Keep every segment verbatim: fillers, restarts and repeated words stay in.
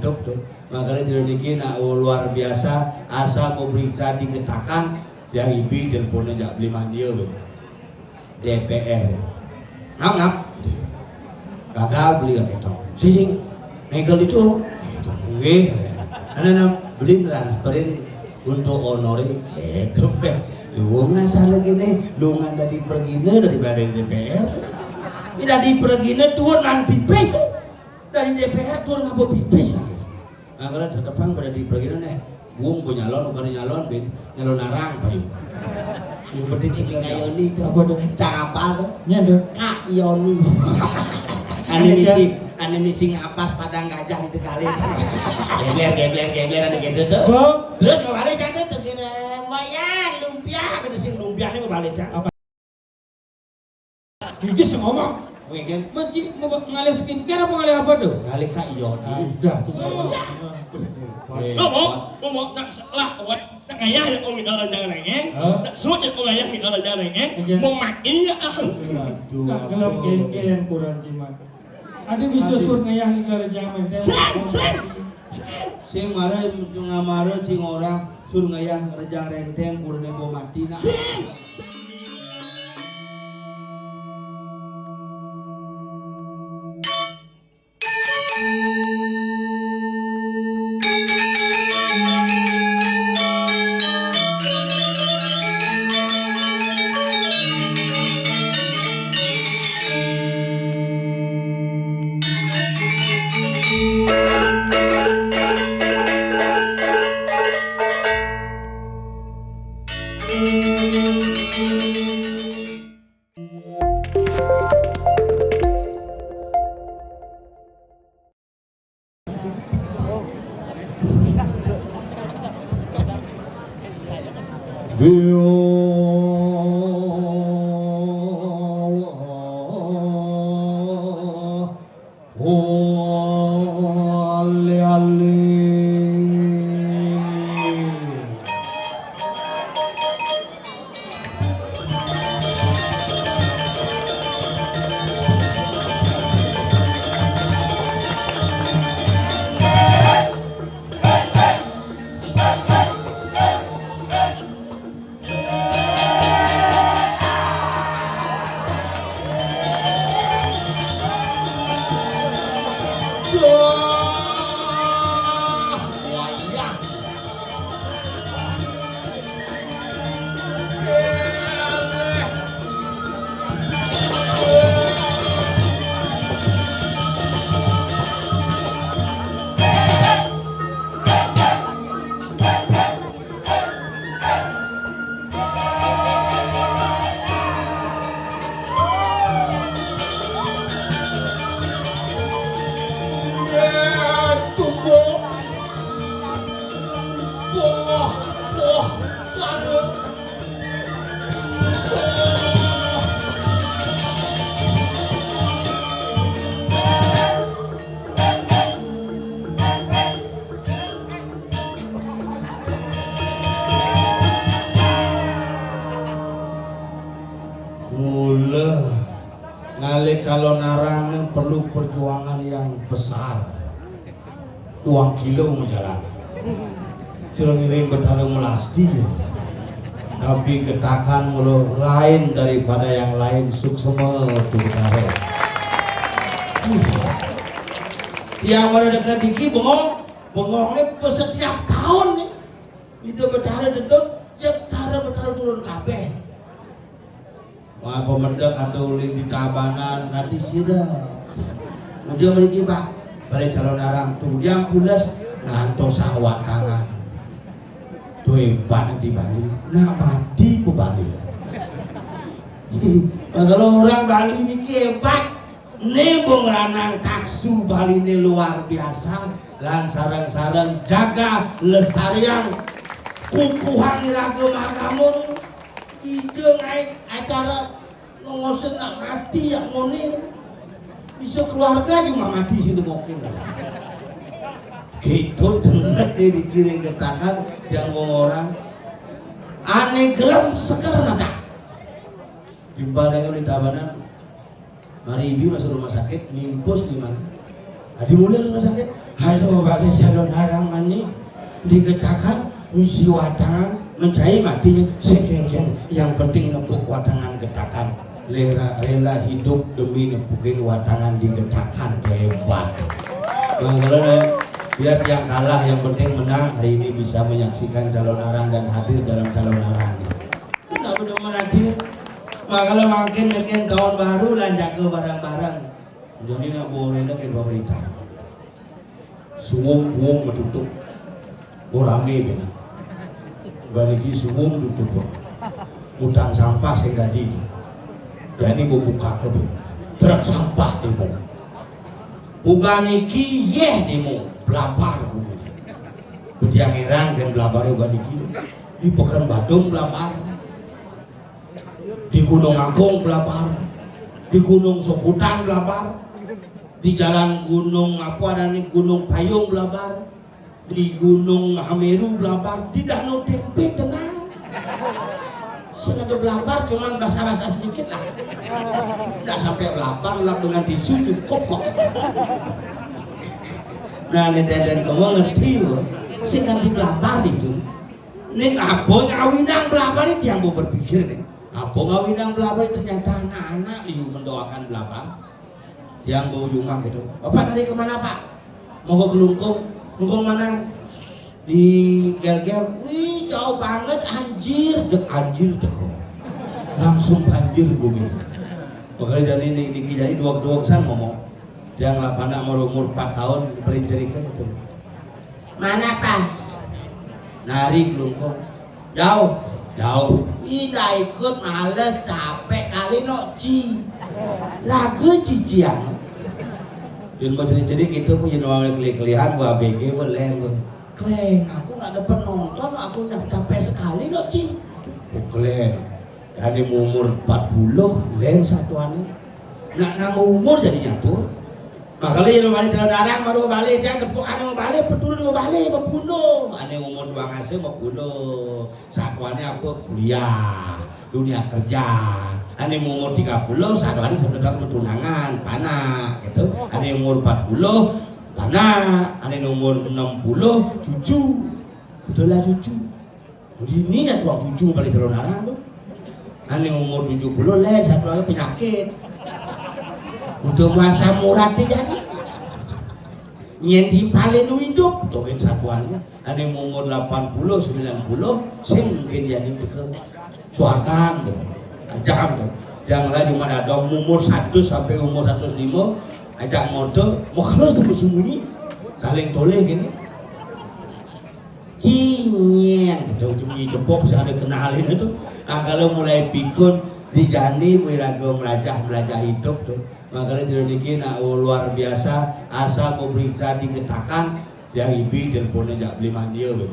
Tuk, tuk. Makanya tidak dikira, oh, luar biasa, asal mau berita diketakan, yang ibi teleponnya jak beli mandi, oh. D P R. Ngap, ngap. Gagal beli kan itu. Sising. Mengkel itu. Nggih. Ana, ana, beli transferin untuk honoring. Itu deh. Lu nggak salah gini, lu nggak dari pergina, dari badan D P R. Tidak di pergina turun nang pipis. Dari D P R turun ngapa pipis. Nah, kalau tetepang pada di pergina nih. Wong punya nyalon, bukan nyalon, bin. Nyalon narang, payu. Yang penting si Kak Yoni itu. Apa tuh? Cang apal tuh. Nya tuh. Kak Yoni. Anu misi, anu misi ngapas padang gajah itu kali. Geblek, geblek, geblek, anu gitu tuh. Terus kembali jatuh tuh kira. Wayang lumpia, gitu sih, lumpia ini kembali jatuh. Iki sing ngomong. Mungkin. Menci mau ngalih skincare apa ngalih apa tuh? Ngalih Kak Yoni. Udah tuh. Ngomong, ngomong, nak salah, weh. Nak ngayah ya, oh, kita orang jangan rengeng. Hah? Nak suruh ya, oh, ngayah kita orang jangan rengeng. Iya. Mau mati ya, ah. Aduh, tak gelem aduh. Kengkeng kurang jimat. Ada bisa. Aduh. Sur ngayah ni kalau jangan rengeng. Sing, sing. Sing marah, ngamara, sing orang, sur ngayah rejang renteng, kurang mau mati, nak. Sing. Mula ngalih calonarang ni perlu perjuangan yang besar. Uang kilo menjalan. Suruh ngiring Betara Melasti. Tapi getakan mula lain daripada yang lain, suksema tu Betara. Yang mana dekat diki bengong, bengong ni setiap tahun ni. Ida Betara tetep, ya cara Betara turun kabeh. Wah, pemedek atau ulih di Tabanan, nganti sida. Udah mriki, Pak. Balik calonarang tu, yang pules ngantos awak tangan. Tu hebat di Bali. Nak mati ke Bali. Kalau orang Bali ni hebat. Ni bung lanang taksu Bali ni luar biasa. Lan sareng-sareng jaga lestariang kukuhang iraga magama ni. Ija ngai acara ngosen nak mati yak muni. Bisa keluarga juga mati sini mungkin. Gitu bener ni dikiring getakan yang orang. Ane gelem seker nada. Timbal dengan di Tabanan. Mari ibu masuk rumah sakit, mimpus di mana? Nah, dimulai rumah sakit. Halo, balik calon arang mani digetakan, misi watangan, mencai mati, sing, sing, sing. Yang penting nepuk watangan getakan. Rela, rela hidup demi nepukin watangan digetakan. Hebat. Bang, kalau, eh, biar yang kalah, yang penting menang. Hari ini bisa menyaksikan calon arang dan hadir dalam calon arang. Enggak bener hadir. Nah, kalau makin, makin tahun baru, lanjak ke bareng-bareng. Jadi nak boleh nak ke pemerintah. Suwung-wung metutup. Oh, rame bener. Balik di suwung tutup. Utang sampah sing dadi. Jadi mau buka ke, truk sampah demo. Bukan iki yeh demo, blabar kuwi. Bediang heran kan blabar bukan iki. Di Pekanbaru blabar. Di Gunung Agung blabar. Di Gunung Soputan blabar. Di jalan gunung apa ada nih, Gunung Payung blabar. Di Gunung Mahameru blabar, di Danau Tempe tenang. Sing ada blabar, cuman basah-basah sedikit lah. Nggak sampai blabar, lap dengan tisu cukup kok. Nah, ini deden kamu ngerti loh. Sing ada blabar itu. Ini apa ngawinang blabar itu yang mau berpikir nih. Apa ngawinang blabar, ternyata anak-anak liu mendoakan blabar. Yang bau rumah gitu. Bapak dari kemana, Pak? Mau ke Klungkung. Klungkung mana? Di Gelgel. Wih, jauh banget, anjir. Dek anjir, dek. Langsung banjir gue. Makanya jadi ini, ini jadi dua, dua kesan ngomong. Yang lapan anak umur, umur empat tahun, paling cerita gitu. Mana, Pak? Nari Klungkung. Jauh. Jauh. Ih, ndak ikut, males, capek kali, nok, ci. Lagu cician. Yang mau jadi-jadi gitu, aku jadi orang kelihat-kelihat, gua A B G, gua lem, gua. Kleng, aku nggak ada penonton, aku ndak capek sekali, nok, ci. Oh, kleng. Ane umur empat puluh, lem satuane. Nak nang umur jadi nyatu. Makanya yang balik calon arang baru balik, dia tepuk ane mau balik, betul mau balik, mau bunuh. Ane umur dua ngase mau bunuh. Satuannya apa? Kuliah, dunia kerja. Ane umur tiga puluh, satuannya sebentar mau tunangan, panak, gitu. Ane umur empat puluh, panak. Ane umur enam puluh, cucu. Betul lah cucu. Jadi ini ya tuang cucu balik calon arang tuh. Ane umur tujuh puluh, leh, satu lagi penyakit. Udah masa murah tuh jadi. Nyen di paling hidup, tuhin satuannya. Ane umur delapan puluh, sembilan puluh, sing mungkin jadi ke suarkan tuh. Ajam tuh. Yang lain cuma ada umur satu sampai umur seratus lima, ajak motor, makhluk tuh bersembunyi, saling toleh gini. Cinyen, gitu, sembunyi cepok, sing ada kenalin itu. Nah, kalau mulai pikun, dijani, wiraga melajah, melajah hidup tuh. Makanya di Indonesia nak, oh, luar biasa, asal mau berita digetakan, dia ibi teleponnya jak beli mandia, gitu.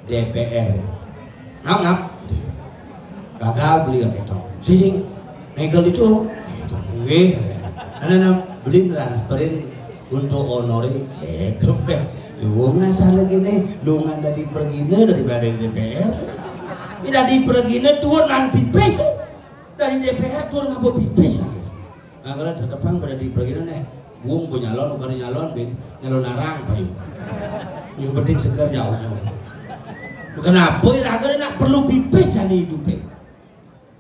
D P R. Ngap, ngap. Gagal beli, kata itu. Sing, sing. Negel itu. Nggih. Ana, ana, beli transferin untuk honoring. Itu deh. Lu ngasal lagi nih, lu ngan dari pergina daripada D P R. Ini dari pergina turun nang pipis. Dari D P R turun ngapa pipis lagi. Nah, kalau tetepang pada di bagian nih, wong mau nyalon, bukan nyalon, bin, nyalon arang, payu. Yang penting segar jauh. Kenapa ya, raga nak perlu pipis jadi hidupnya?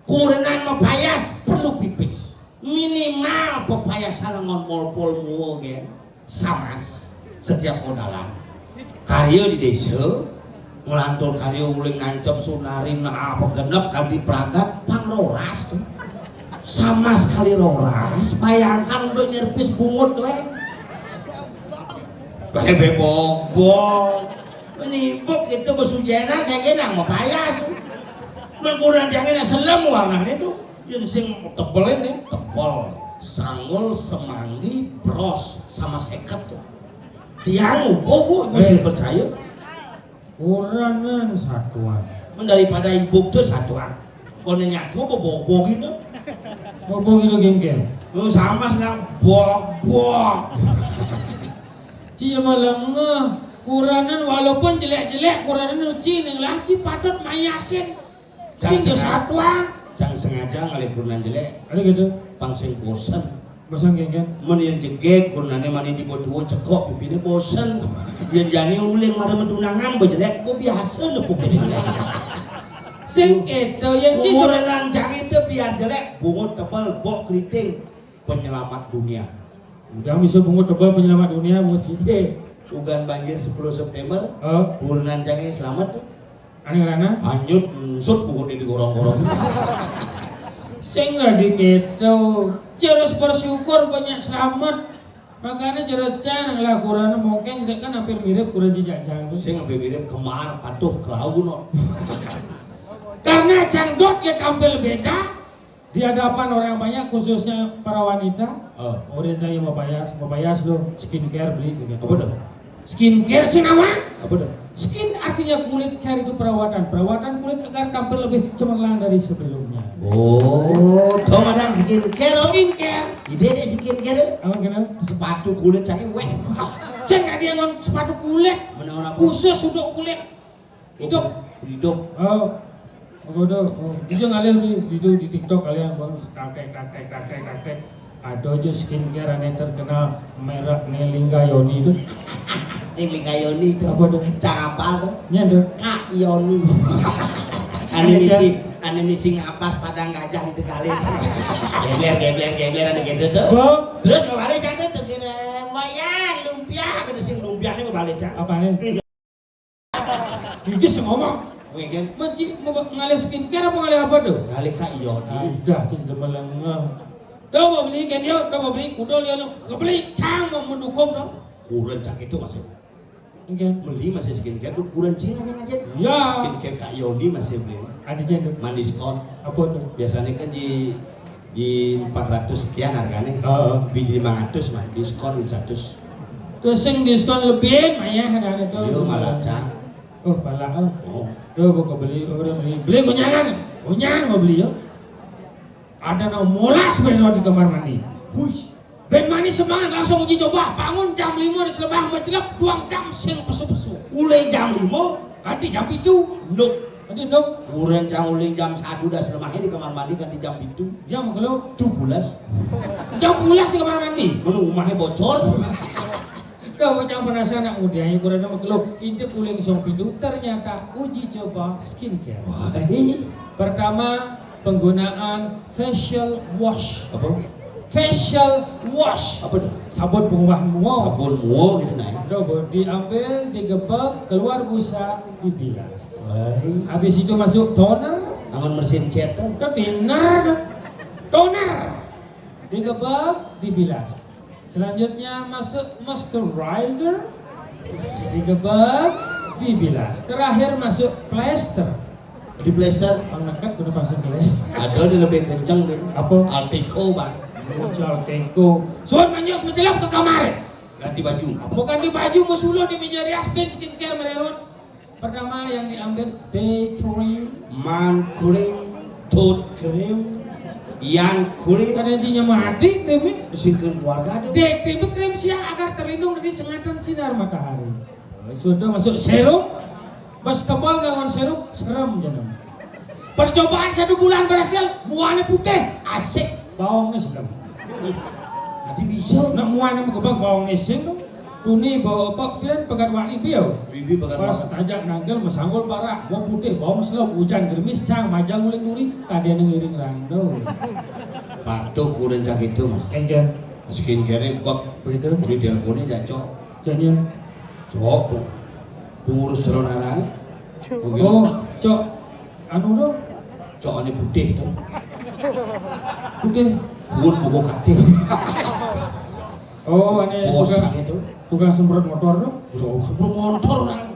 Kurenan mapayas perlu pipis. Minimal pepayas salah ngon molpol mua, gen. Samas setiap modalan. Karya di desa, nglantur karya uling ngancem sunarin, nah, apa genep kadi pragat, pang roras tuh. Sama sekali roras, bayangkan udah nyerpis bungut tuh, eh. Bebe bobong. Menibuk itu besujenan kayak gini, mau payas. Mengkurang jangan selem warnanya tuh. Yang sing tebel ini, tebel. Sanggul, semanggi, bros, sama seket tuh. Tiang upo, Bu, ibu sing percaya. Ora nang satuan. Men daripada ibu tuh satuan. Kone nyatu apa bobo gitu? Bobo gitu gengkel. Lu sama senang bobok. Ci malam ngeh. Kuranan walaupun jelek-jelek, kuranan uci ning lah, ci patut mayasin. Sing yo satuan. Jang sengaja ngalih kuranan jelek. Ada gitu. Pang sing bosen. Bosen, Kéng, Kéng. Men yén jegég, kurenané mani tiba tua cekok pipiné bosen. Yén jani uling mara metunangan, ba jelék, ba biasa nepuk ini. Sing kéto, yén ci Umuran cangé té biar jelék, bungut tebel, bok keriting, penyelamat dunia. Udah bisa bungut tebel penyelamat dunia, bungut. Eh, ugan banjir sepuluh September, Oh. Kurenan cangé selamat tuh. Ané ngrana? Hanyut, ensut bungut ini gorong-gorong. Sing dadi kéto. Terus bersyukur banyak selamat. Makanya cerecan lah kurenan mungkin kan hampir mirip kurenan jejak jangkung. Sing hampir mirip kemar, patuh, kelau, no. Karena cangdot ya tampil beda di hadapan orang banyak, khususnya para wanita. Oh. Orang tanya mau payas, mau payas lo, skincare beli gitu. Apa tuh? Skincare sih nama? Apa tuh? Skin artinya kulit, care itu perawatan. Perawatan kulit agar tampil lebih cemerlang dari sebelumnya. Oh, dong ada skincare, oh. Skincare. Ide deh skincare. Apa kenapa? Sepatu kulit saya weh. Saya nggak dia ngon sepatu kulit. Menurut apa? Khusus untuk kulit. Hidup. Hidup. Oh. Apa tuh? Oh, itu ngalih di, di, di TikTok kalian, Bang. Kakek, kakek, kakek, kakek. Ada aja skincare aneh terkenal, mereknya Lingga Yoni itu. Sing Lingga Yoni itu. Apa tuh? Cang apal tuh. Nya tuh. Kak Yoni. Anu misi, anu misi ngapas padang gajah itu kali. Gebler, gebler, gebler, ada gitu tuh. Bang. Terus kembali cang tuh kira, "Wayah, lumpia," gitu, sing lumpia ini kembali cang. Apa nih? Iki sing ngomong. Mungkin. Menci mau ngalih skincare apa ngalih apa tuh? Ngalih Kak Yoni. Udah, cing demen lengah. Tuh mau beli kan yo, tuh mau beli kuda lihat lo. Nggak beli, cang mau mendukung dong. Kurenan cang itu masih. Enggak. Beli masih skincare tuh kurenan cing aja ngajen. Iya. Skincare Kak Yoni masih beli. Ada aja tuh. Manis kon. Apa tuh? Biasanya kan di di empat ratus sekian harganya. Heeh. Beli lima ratus mah, diskon seratus. Terus sing diskon lebih, mayah ada ada tuh. Iya, malah cang. Oh, malah. Oh. Oh. Tuh, buka beli, orang beli, beli kunyangan. Kunyangan mau beli ya. Ada nang molas bener di kamar mandi. Wih. Ben mani semangat langsung uji coba. Bangun jam lima di selebah mencelep, duang jam sing pesu-pesu. Mulai jam lima, ganti jam itu. Nuk. Ganti nuk. Kurenan cang uling jam satu dah selebahnya di kamar mandi ganti jam itu. Jam berapa? Tujuh belas. Jam tujuh belas di kamar mandi. Mana rumahnya bocor? Dah macam penasaran nak mudianya kurenan mah kelo intip uling song pintu, ternyata uji coba skincare. Wah, ini. Pertama, penggunaan facial wash. Apa? Facial wash. Apa tuh? Sabun pengubah muo. Sabun muo gitu nah. Coba diambil, digebek, keluar busa, dibilas. Wah. Habis itu masuk toner. Aman bersihin cat tuh. Ke thinner. Toner. Digebek, dibilas. Selanjutnya masuk moisturizer, digebek, dibilas. Terakhir masuk plester. Di plester? Pang neket kudu pasang gelas. Ada di lebih kenceng deh. Apa? Alteco, Bang. Muncul Alteco. Suan manjos mencelap ke kamar. Ganti baju. Apa ganti baju, mau suluh di meja rias, ben skincare mererot. Pertama yang diambil day cream. Man cream, toad cream, yan cream. Ada intinya mati cream. Singkring keluarga tuh. Day cream itu cream siang agar terlindung dari sengatan sinar matahari. Sudah masuk serum, pas tebal nganggon serum, serem jeneng. Percobaan satu bulan berhasil, muanya putih, asik, bawangnya sedang. Nanti bisa. Nak muanya mengembang bawangnya sing tuh. Tuni bawa apa pian pegat wani biau. Bibi pegat wani. Pas tajak nangkel mesanggul parak, mau putih, bawang selop, hujan gerimis, cang, majang nguling duri, tadi ada ngiring rando. Patuh kurenan cang itu, Mas. Enggak. Skincare bek. Begitu. Di teleponnya jacok. Jadinya. Cok, pengurus calon anak. Oke. Oh, cok. Anu dong. Cok, ini putih tuh. Putih. Buat buku katih. Oh, ini tukang, itu tukang semprot motor tuh. Tukang semprot motor, nah.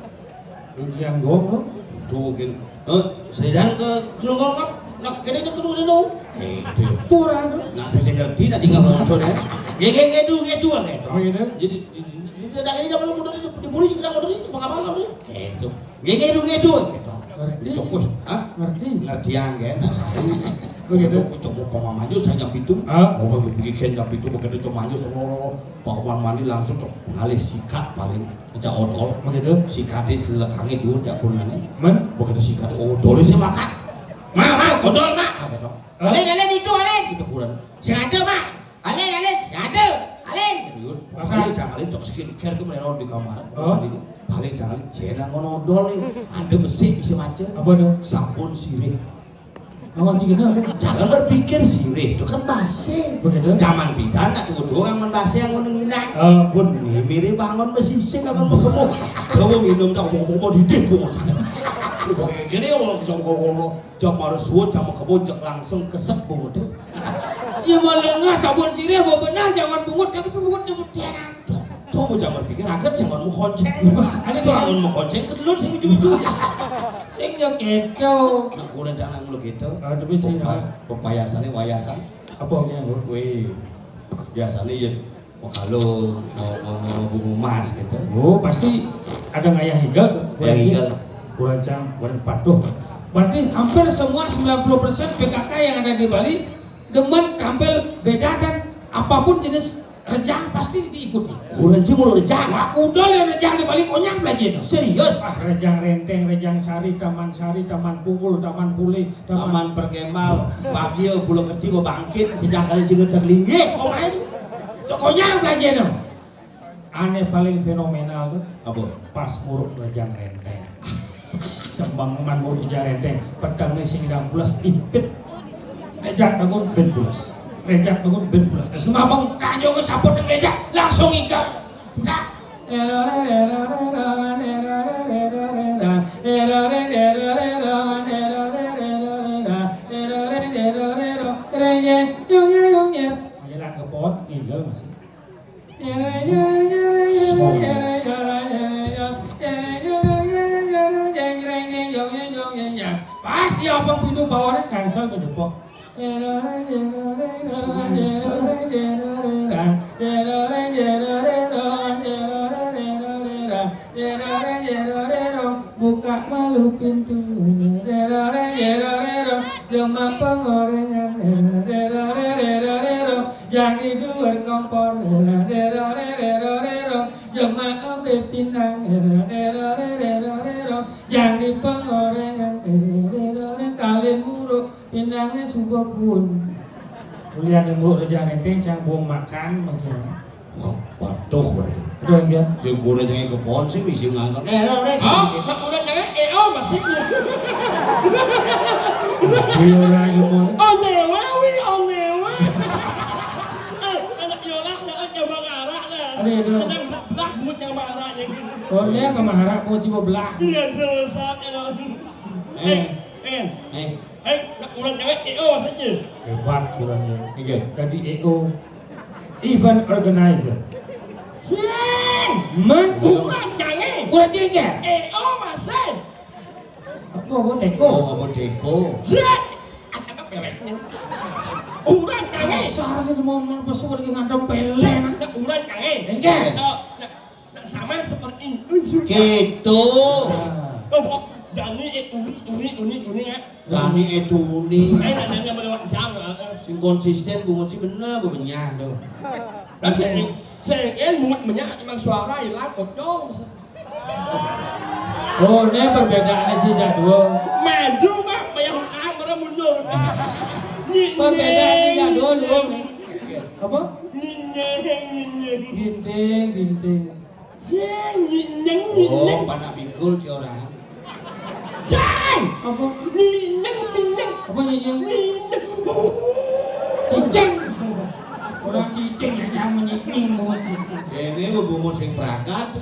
Yang gong tuh. Tuh, mungkin. Eh, sedang ke kelungkong, nak kene itu kudu dulu. Gitu. Tuh, orang tuh. Nah, saya ngerti tadi nggak motor ya. Gege gedu gedu, gitu. Oh, gitu. Jadi, jadi, jadi, dari zaman muda itu dibully, kita motor itu, apa-apa, apa-apa. Gitu. Gege gedu gedu, gitu. Ngerti? Jokus, hah? Ngerti. Ngerti yang kan? Nah, saya. Begitu. Aku coba pemamanjus saya jam itu. Ah. Oh, bikin jam itu begitu cuma manjus, oh, Pak Umar mandi langsung tuh ngalih sikat paling pecah odol. Begitu. Sikatnya dilekangin dulu, dapur nani. Men? Begitu sikat odol sih makan. Mak, mak, odol, mak. Kata dong. Ah. Alin, alin itu, alin. Gitu, kurang. Sengaja, mak. Alin, alin. Di kamar. Oh. Paling jangan jén ngono odol nih. Ada besi bisa macem. Apa tuh? Sabun sirih. Jangan berpikir sirih itu kan basi. Begitu. Zaman bidan tak kudu yang men basi yang ngono ngina. Oh. Pun ini mirip bangun besi sing akan bertemu. Kamu minum tak mau mau didih mau. Gini ya kalau sama kalau jam harus suwun jam kebo jek langsung kesek bungut. Sia malah sabun sirih apa benar jangan bungut tapi bungut nyebut jangan. Tuh, bocah berpikir, "Aget sing ngonmu konceng." Ada tuh, ngonmu konceng, ketelur sing ujung-ujung. Sing yo keto. Nah, kurang jangan lu gitu. Ah, tapi sing apa? Pembayasannya wayasan. Apa yang lu? Wih, biasanya ya, mau kalau mau, mau, mau bunga emas gitu. Oh, pasti ada ngayah higal. Ngayah higal. Kurang cang, kurang patuh. Berarti hampir semua sembilan puluh persen P K K yang ada di Bali demen tampil beda dan apapun jenis rejang pasti diikuti. Urang sing mulu rejang. Wah, udah ya rejang di balik konyang belajar. Serius? Ah, rejang renteng, rejang sari, taman sari, taman pungul, taman pule, taman, taman perkemal, pagi pulau keti bangkit, tidak kali juga terlinggir. Oh, main. Cok konyang belajar no. Aneh paling fenomenal tuh. Apa? Pas muruk rejang renteng. Sembang man muruk rejang renteng. Pedang nih sing dang pulas impit. Rejak bangun ben pulas. Rejak bangun ben pulas. Nah, semua bang kanyo ke saput yang rejak langsung ikat. Nah. Ayolah kepot, tinggal masih. Pas dia abang pintu bawaran cancel ke jepok. Buka malu pintu. Lemak pengorengan. Jang di duar kompor, rero, rero, rero, rero. Jemaah bepinang, rero, rero, rero, rero. Jang di pengorengan, rero, rero, rero. Kalian muruk, pinangnya subuh pun. Kuliah yang muruk rejang renteng, cang buang makan, makin. Wah, patuh, weh. Udah, enggak? Ya, gua rejang ke pohon sih, misi ngangkat. Eh, lo, Rek. Oh, mak udah jangan, eh, oh, masih. Iya, orang yang mau. Oh, nyewa, wi, oh, nyewa. Eh, anak yolah, ya, eh, yang mengarak, lah. Ada, ada. Yang belah, belah, buat yang marah, ya. Oh, dia ke Mahara, mau coba belah. Iya, selesai, ya. Eh, eh, eh, eh, nak urang cewek E O saja. Hebat urangnya. Iya. Jadi E O, event organizer. Sing. Man? Urang cewek. Urang cewek. E O masih. Apa, apa teko? Oh, apa teko? Sing. Urang cewek. Dasar itu mau, mau besok lagi ngadep pelen. Nak urang cewek. Enggak. Nak, nak Nah, sama seperti itu juga. Gitu. Nah. Oh, kok Dani, eh, uni, uni, uni, uni, ya. Dani, eh, uni. Eh, nadanya melewat jam, eh. Sing konsisten, bungut sih bener, bebenyah tuh. Nah, saya, saya, eh, bungut menyak, emang suara hilang, kocok. Oh, ini perbedaannya si Jadul. Maju, Mak, bayang, ah, merem mundur. Perbedaannya Jadul, dua. Apa? Nyinyeng, nyinyeng. Ginting, ginting. Ye, nyinyeng, nyinyeng. Oh, panak bingkul si orang. Jeng! Apa? Nyinyeng, nyinyeng. Apa nyinyeng? Nyinyeng. Cicing. Orang cicing ya, jangan nyinyeng bungut cicing. Ini bungut sing prakat.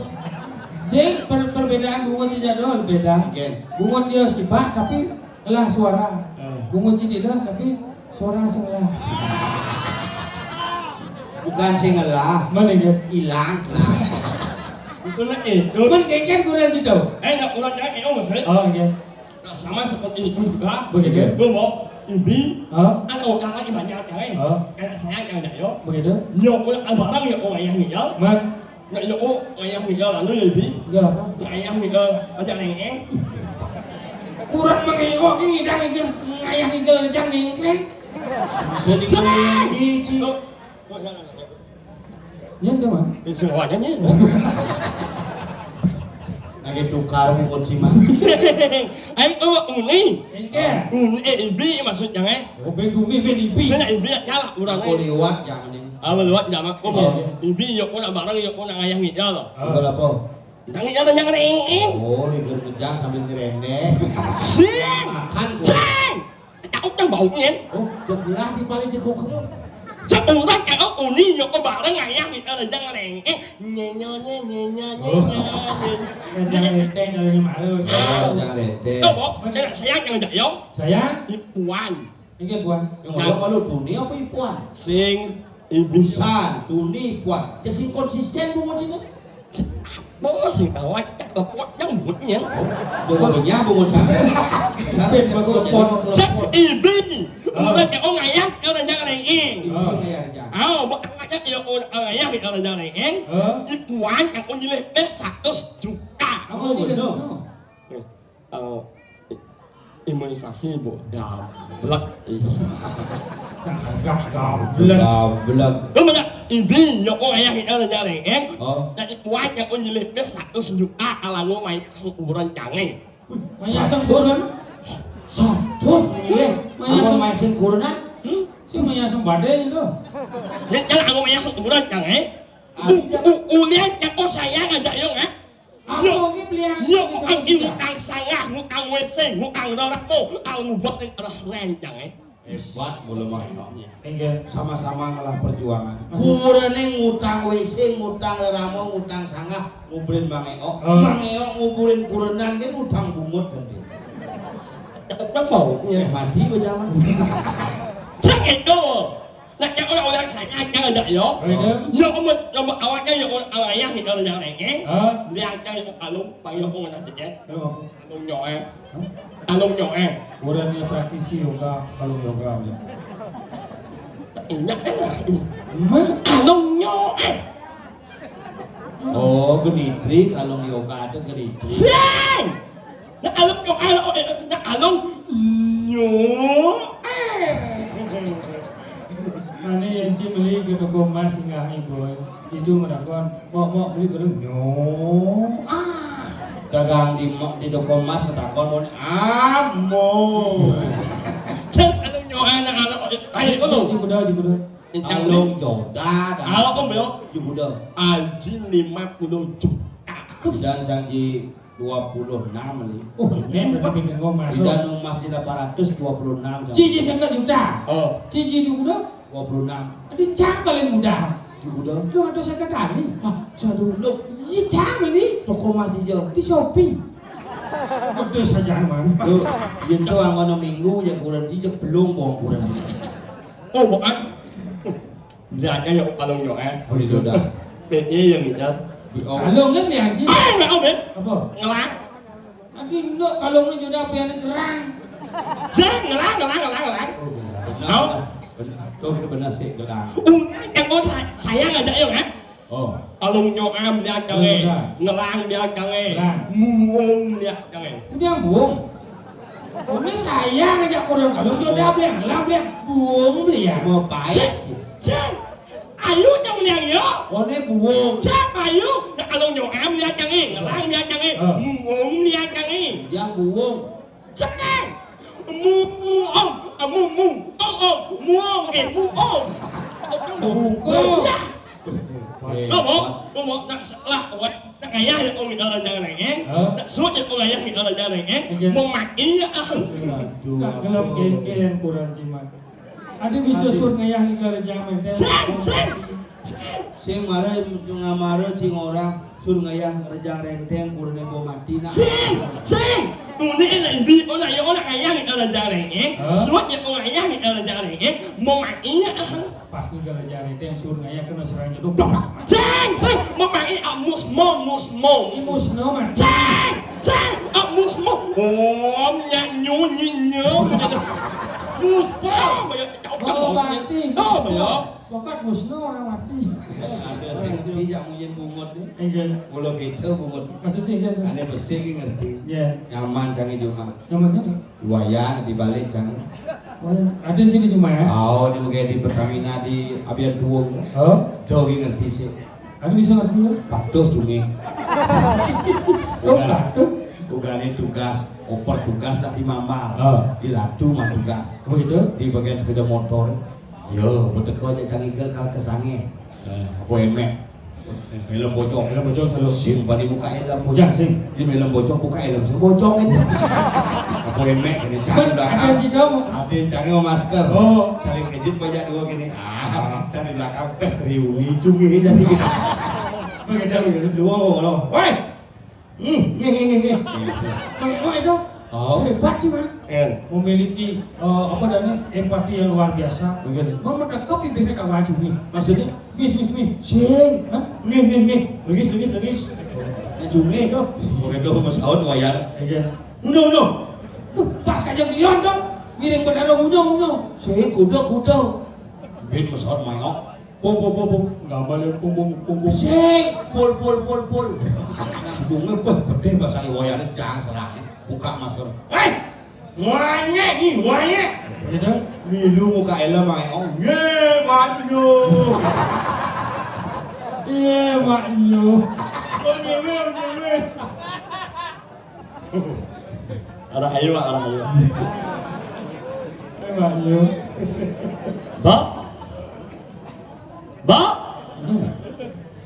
Sing per-, perbedaan bungut si Jadul beda. Oke. Bungut dia sibak tapi ngelah suara. Eh. Bungut cilik lah, tapi suara sing ngelah. Bukan sing ngelah. Mana, ya? Hilang lah. Itu nak itu. Cuman kengken kurang gitu. Eh, nak kurang cewek itu maksudnya. Oh, iya. Nah, sama seperti itu juga. Begitu. Gue mau ibi. Hah? Ada orang lagi banyak yang lain. Hah? Kayak saya yang ada yo. Begitu. Yo, kurang barang ya orang yang ngejar. Man. Nak yo, oh, ayam ngigal anu ya, Bi? Iya, apa? Ayam ngigal aja nengeng. Kurang mengengok ni, dah ngigal, ayam ngigal aja nengkleng. Bisa dikelilingi, Ci. Oh, oh, ya, ya, ya. Ya, coba. Itu aja ni. Lagi tukar pun kunci mah. Ayo, oh, uni. Engke. Uni, eh, ibi maksudnya, eh. Oh, ben bumi, ben ibi. Saya ibi, ya lah, kurang. Aku liwat, jangan ini. Apa lewat jamak ko mo? Iya. Ibi yo ko nak bareng yo ko nak ngayah ngidal. Ah. Ngidal apa? Nak ngidal yang rengeng. Oh, ngidal ngejang sambil ngerendeng. Sing. Makan ko. Sing. Tahu kan baunya? Oh, belah di paling jengkok kamu. Seorang kalau uni yo ko bareng ngayah ngidal yang rengeng. Nyenyo nye nyenyo nye. Oh. Nyenyo nye. Jangan lenteng, jangan malu. Oh, jangan lenteng. Apa? Saya jangan jak yo. Saya? Ipuan. Inggih, Puan. Yang malu malu Tuni apa Ipuan? Sing ibi. San, Tuni, Ipuan. Jadi sing konsisten bungut ini. Apa sing tahu acak kepot yang bungut ya? Oh, bungut ya bungut. Sampai tekuk jadi motor. Cek ibi. Ah. Udah kayak orang ayam, kayak orang jangan rengeng. Ibi kayak aja. Ah, buat aja kayak orang ayam, kayak orang jangan rengeng. Ah. Ipuan yang kau nyilih teh seratus juta. Apa sih itu? Eh, imunisasi, Bu. Gablek. Ih. Gagah gablek. Gablek. Lu mana? Ibi, yo ko ayah kita udah nyari, eh? Oh. Jadi kuat ya ko nyilih ke seratus juta kalau mau main kuburan canggih. Main sangkuran? Seratus, iya. Main sangkuran? Hmm? Si main sembade itu. Ya, kalau aku main kuburan canggih. U-, u-, ulian ya ko saya ngajak yo, eh? Apa ki belian? Yo, utang sanggah, utang W C, utang rerako, utang ngubek ning terus rencang, eh. Hebat mula mah. Inggih. Sama-sama ngelah perjuangan. Kurene ngutang W C, ngutang reramo, ngutang sanggah, nguburin Bang Eo. Oh. Bang Eo nguburin kurenan kan utang bungut kan dia. Cakep kan mau? Eh, mati berjamaah. Cak itu. Nak cak orang-orang saya cak ada yo. Ada. Yo kamu nama awaknya yo orang ayah ni kalau yang rengeng. Hah? Dia cak yo kalung, panggil orang nak cek. Halo. Kalung nyo eh. Hah? Kalung nyo eh. Orang ni praktisi yoga, kalung yoga ni. Ingat kan lah. Hmm? Kalung nyo eh. Oh, genitri, kalung yoga tu genitri. Siang! Nak alung nyo, alung, eh, nak alung nyo. Eh. Ane yang ci beli ke toko emas singgah ibu. Itu menakon, "Mok, mok, beli kalung nyo." Ah. Dagang di mo-, di toko emas menakon, "Mon, amo." Kan alung nyo, anak alung, eh, ayo dulu. Di kuda, di kuda. Alung joda dah. Alung kan belum. Joda. Aji lima puluh juta. Dan janji dua puluh enam ni. Oh, ini berarti bingung masuk. Tidak nung masih delapan ratus dua puluh enam. Cici seket juta. Oh. Cici joda. Dua puluh enam. Ini cang paling mudah. Joda. Dua ratus seket kali. Hah, satu dulu. Iya, cang ini. Toko emas hijau. Di Shopee. Betul saja, man. Yo, yen to angono minggu ya kurang dijek belum bong kurang. Oh, bukan. Belajar ya kalau yo eh. Oh, itu dah. P E yang ngejar. Di oh. Kalung kan dia, Ji? Ah, enggak, Om, ya? Apa? Ngelang. Nanti nduk kalung ni joda apa yang gerang? Ya, ngelang, ngelang, ngelang, ngelang. Oh, benar. Tahu? Benar. Tuh, itu benar sih, gerang. Undang yang kau sa-, sayang aja, yo, kan? Oh. Alung nyoam dia jange. Benar. Ngelang dia jange. Ngelang. Muung dia jange. Udah buung. Ini saya ngajak kurang kalung joda beli ngelang beli buung beli ya. Mau pahit. Cek. Ayo jangan yang yo. Kone buung. Cek ayo. Nak alung nyoam dia jange. Ngelang dia jange. Oh. Muung dia jange. Yang buung. Cek. Mu, mu, om. Ah, mu, mu. Om, om. Muong. Eh, muong. Buko. Ya. Eh, lo mau, lo mau nak salah, awak nak ngayah ya, om, dalam jangan lagi. Hah? Nak suruh ya, om, ngayah di dalam jangan lagi. Oke. Mau mati ya, ah. Aduh, nak gelap aduh. Gengge yang kurang jimat. Ada bisa aduh. Suruh ngayah di dalam jangan lagi. Sing, sing. Sing marah, ngamara, sing orang. Sur ngayah rejang renteng, kurne bo mati nak. Sing, sing. Tuni enak ibi, onak yo, onak ngayah ngi rejang renteng. Hah? Suat yo, onak ngayah ngi rejang renteng. Mau mati nak. Pasti rejang renteng, sur ngayah kena serang jatuh. Sing, sing. Mau mati, ah, musmo, musmo. Ini musno, man. Sing, sing. Ah, musmo. Om, nyak, nyu, nyi, nyo. Muspo. Oh, mati. Oh, muspo. Ya. Bakat musno orang mati. Ada sing ngerti jak munyin bungut ni. Enggak. Mula kita bungut. Maksudnya enggak. Ane besi ki ngerti. Ya. Nyaman canggih cuma. Nyaman kan? Luayan di balik canggih. Oh, ada sini cuma ya? Oh, ini mungkin di Pertamina di Abian Tuung. Oh? Jauh ki ngerti sih. Aku bisa ngerti ya? Patuh cumi. Oh, patuh. Ugane tugas, oper tugas tak di mambal. Oh. Di latu mah tugas. Oh, gitu? Di bagian sepeda motor. Yo, beteko aja cang igel kal kesangé. Eh. Apa emek? Film bocok. Film bocok selalu. Sing paling muka helm bocok. Ya, sing. Di film bocok buka helm, sing bocok ini. Apa emek ini? Cang di belakang. Ada yang kita mau. Ada yang cangnya mau masker. Oh. Saling kejut banyak dua gini. Ah, cang di belakang. Eh, riuni cungi jadi. Begitu, begitu. Dua, dua. Woi! Hmm, nih, nih, nih, nih. Mang Eno itu Oh. hebat sih, Mang. Eh. Memiliki, eh, apa namanya, empati yang luar biasa. Begitu. Mang menangkap bibirnya kawan cumi. Maksudnya? Mis, mis, mis. Sing. Hah? Nih, nih, nih. Lengis, lengis, lengis. Nah, cumi itu. Oke, tuh, Mas Aun wayang. Iya. Uno, uno. Tuh, pas kayak Ion dong. Miring benar, uno, uno. Sing, kuda, kuda. Bin Mas Aun mangok. Pung, pung, pung, pung. Nggak balik, pung, pung, pung, pung. Sik, pul, pul, pul, pul. Nah, bunga, beh, pedih bahasa iwayane, jangan serah. Buka masker. Hei! Wanyek nih, wanyek. Gitu. Milu muka helm, Mang. Oh, ye, Mak Nyo. Ye, Mak Nyo. Oh, nyewe, oh, nyewe. Orang ayu, Mak, orang ayu. Eh, Mak Nyo. Bok. Bok. Hmm.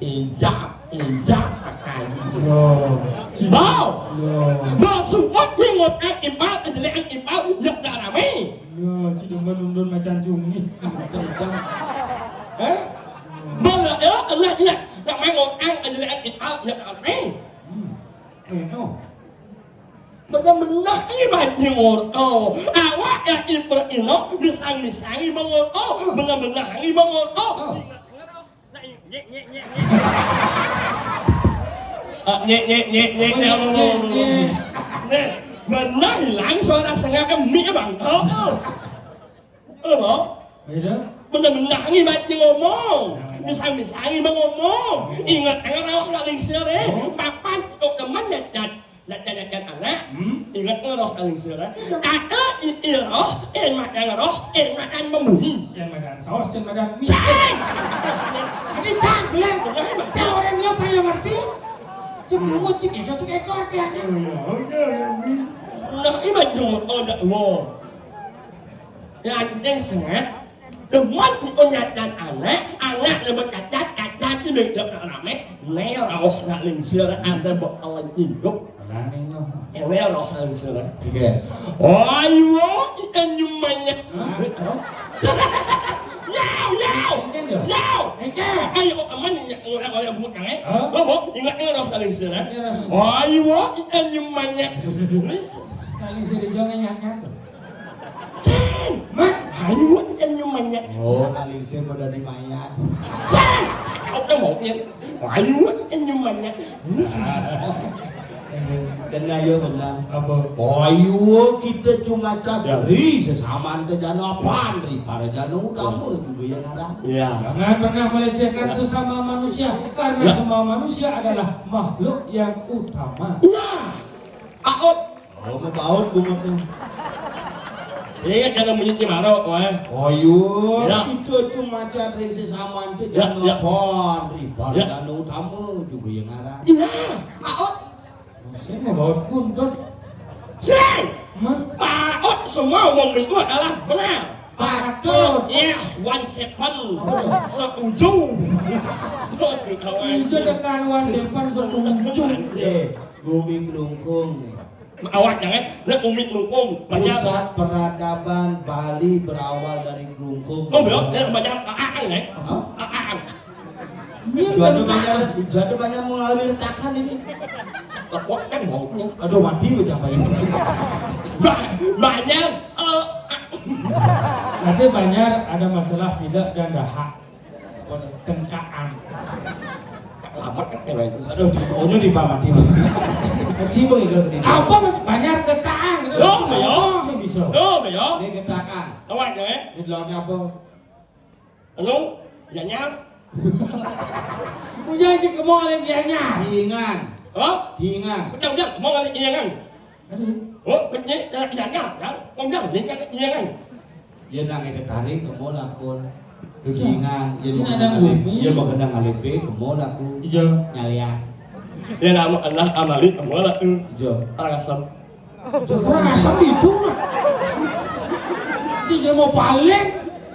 Injak, injak, pakai. Yo. Bok. Yo. Bok, suwet, nyengot, eh, impal, kejelekan impal, ya, tak rame. Yo, ci demen undun macan cumi. Eh? Bok, ya, kena, ya. Tak main ngotang, kejelekan impal, ya, tak rame. Hmm. Eh, no. Bener-bener ini banjir ngoto. Awak ya iper ino, misang-misangi mengoto. Bener-bener ini mengoto. Oh. Nah, nyek, nyek, nyek, nyek. Ah, nyek, nyek, nyek, nyek, Apa nyek, nyek, nyek, nyek? Nih, bener hilang suara sengak kemik, Bang. Oh, oh. Apa? Beda. Bener-bener ngibat ngomong. Nah, nah. Misang-misang ngomong. Hmm. Ingat, ingat, awas nak lingsir, eh. Hmm. Papan, tok teman, nyat, nyat, nyat, nyat, nyat, anak. Hmm. Ingat, ngeroh nak lingsir, eh. Iya. Kata, i, i, roh, eh, makan roh, eh, makan membumi. Cen makan saus, cen makan mie. Cai! Ini cangkleng. Sebenarnya, Bang. Cang orang dia apa yang ngerti? Cek Hmm. Mungut, cek itu, cek itu, hati-hati. Oh, iya, oh, iya, iya, iya. Nah, ini mah jenggot, oh, ndak, wow. Lanceng sengat, demen diunyakan anak, anak demen cacat, cacat di meja nak rame, ne raos nak lingsir, ada bakalan hidup. Aneh, no. Ewe raos nak lingsir, eh. Oke. Ayo, ikan nyumanya. Hah? Yau, yau, Engke, ya? Yau. Engke. Ayo, aman, ya, orang, orang buat, eh. Hah? Bobo, ingat, ingat raos nak lingsir, eh. Iya. Ayo, ikan nyumanya. Nak lingsir hijau, nyat-nyat, tuh. Cen! Mak, ayo, ikan nyumanya. Oh, nak lingsir pada di mayat. Cen! Kau kan mau, ya? Ayo, ikan nyumanya. Kena, ya, benar. Apa? Ayo, kita cuma cari Ya. sesama ente jana apaan, ri para jana utama Ya. juga yang ada. Ya. Jangan pernah melecehkan Ya. sesama manusia, karena Ya. semua manusia adalah makhluk yang utama. Nah, Pak Ut. Oh, mau baut gua mah tuh. Ingat jangan bunyi cimaro, weh. Oh, iya, Ya. Itu cuma cari sesama itu Ya, jangan ya. Apaan, ri para Ya. jana utama juga yang ada. Iya, Pak Ut. Saya mau baut buntut. Hei! Hah? Pak Ut, semua ngomong itu adalah benar. Patut. Ya, one seven. Oh. Setuju. Terus, kawan. Itu tekan one seven setuju. Eh, bumi melungkung nih. Awak jangan, nak bumi melungkung. Banyak. Pusat peradaban Bali berawal dari Klungkung. Oh, belum. Ya, banyak. Aang, eh. Hah? Aang. Ini Juanda kan banyak, Juanda banyak mengalami retakan ini. Kekuatan maunya. Aduh, mati ucap ini. Ba-, banyak, eh, Nanti banyak ada masalah pilek dan dahak. Tengkaan. Lama kan, ya, itu. Aduh, di, oh, ini di mati. Kecil itu tadi. Apa, Mas? Banyak getakan. Loh, ya. Oh, sih bisa. Loh, ya. Ini getakan. Awak, ya, eh? Ini dalamnya apa? Anu, Yanyar. Punya aja kemong ada Yanyar. Diingan. Hah? Diingan. Udah, udah, kemong ada Yanyar. Aduh. Oh, betul, ada Yanyar, ya. Udah, dia kata Yanyar. Dia nang ada taring, kemong lakon. Terus Iya. diingan, dia Sini mau ada kena bumi. Dia mau kena ngalipe, kemong lakon. Iya. Nyaliak. Dia nama anak amali, kemong lakon. Iya. Orang asam. Kurang asam itu lah. Dia mau paling.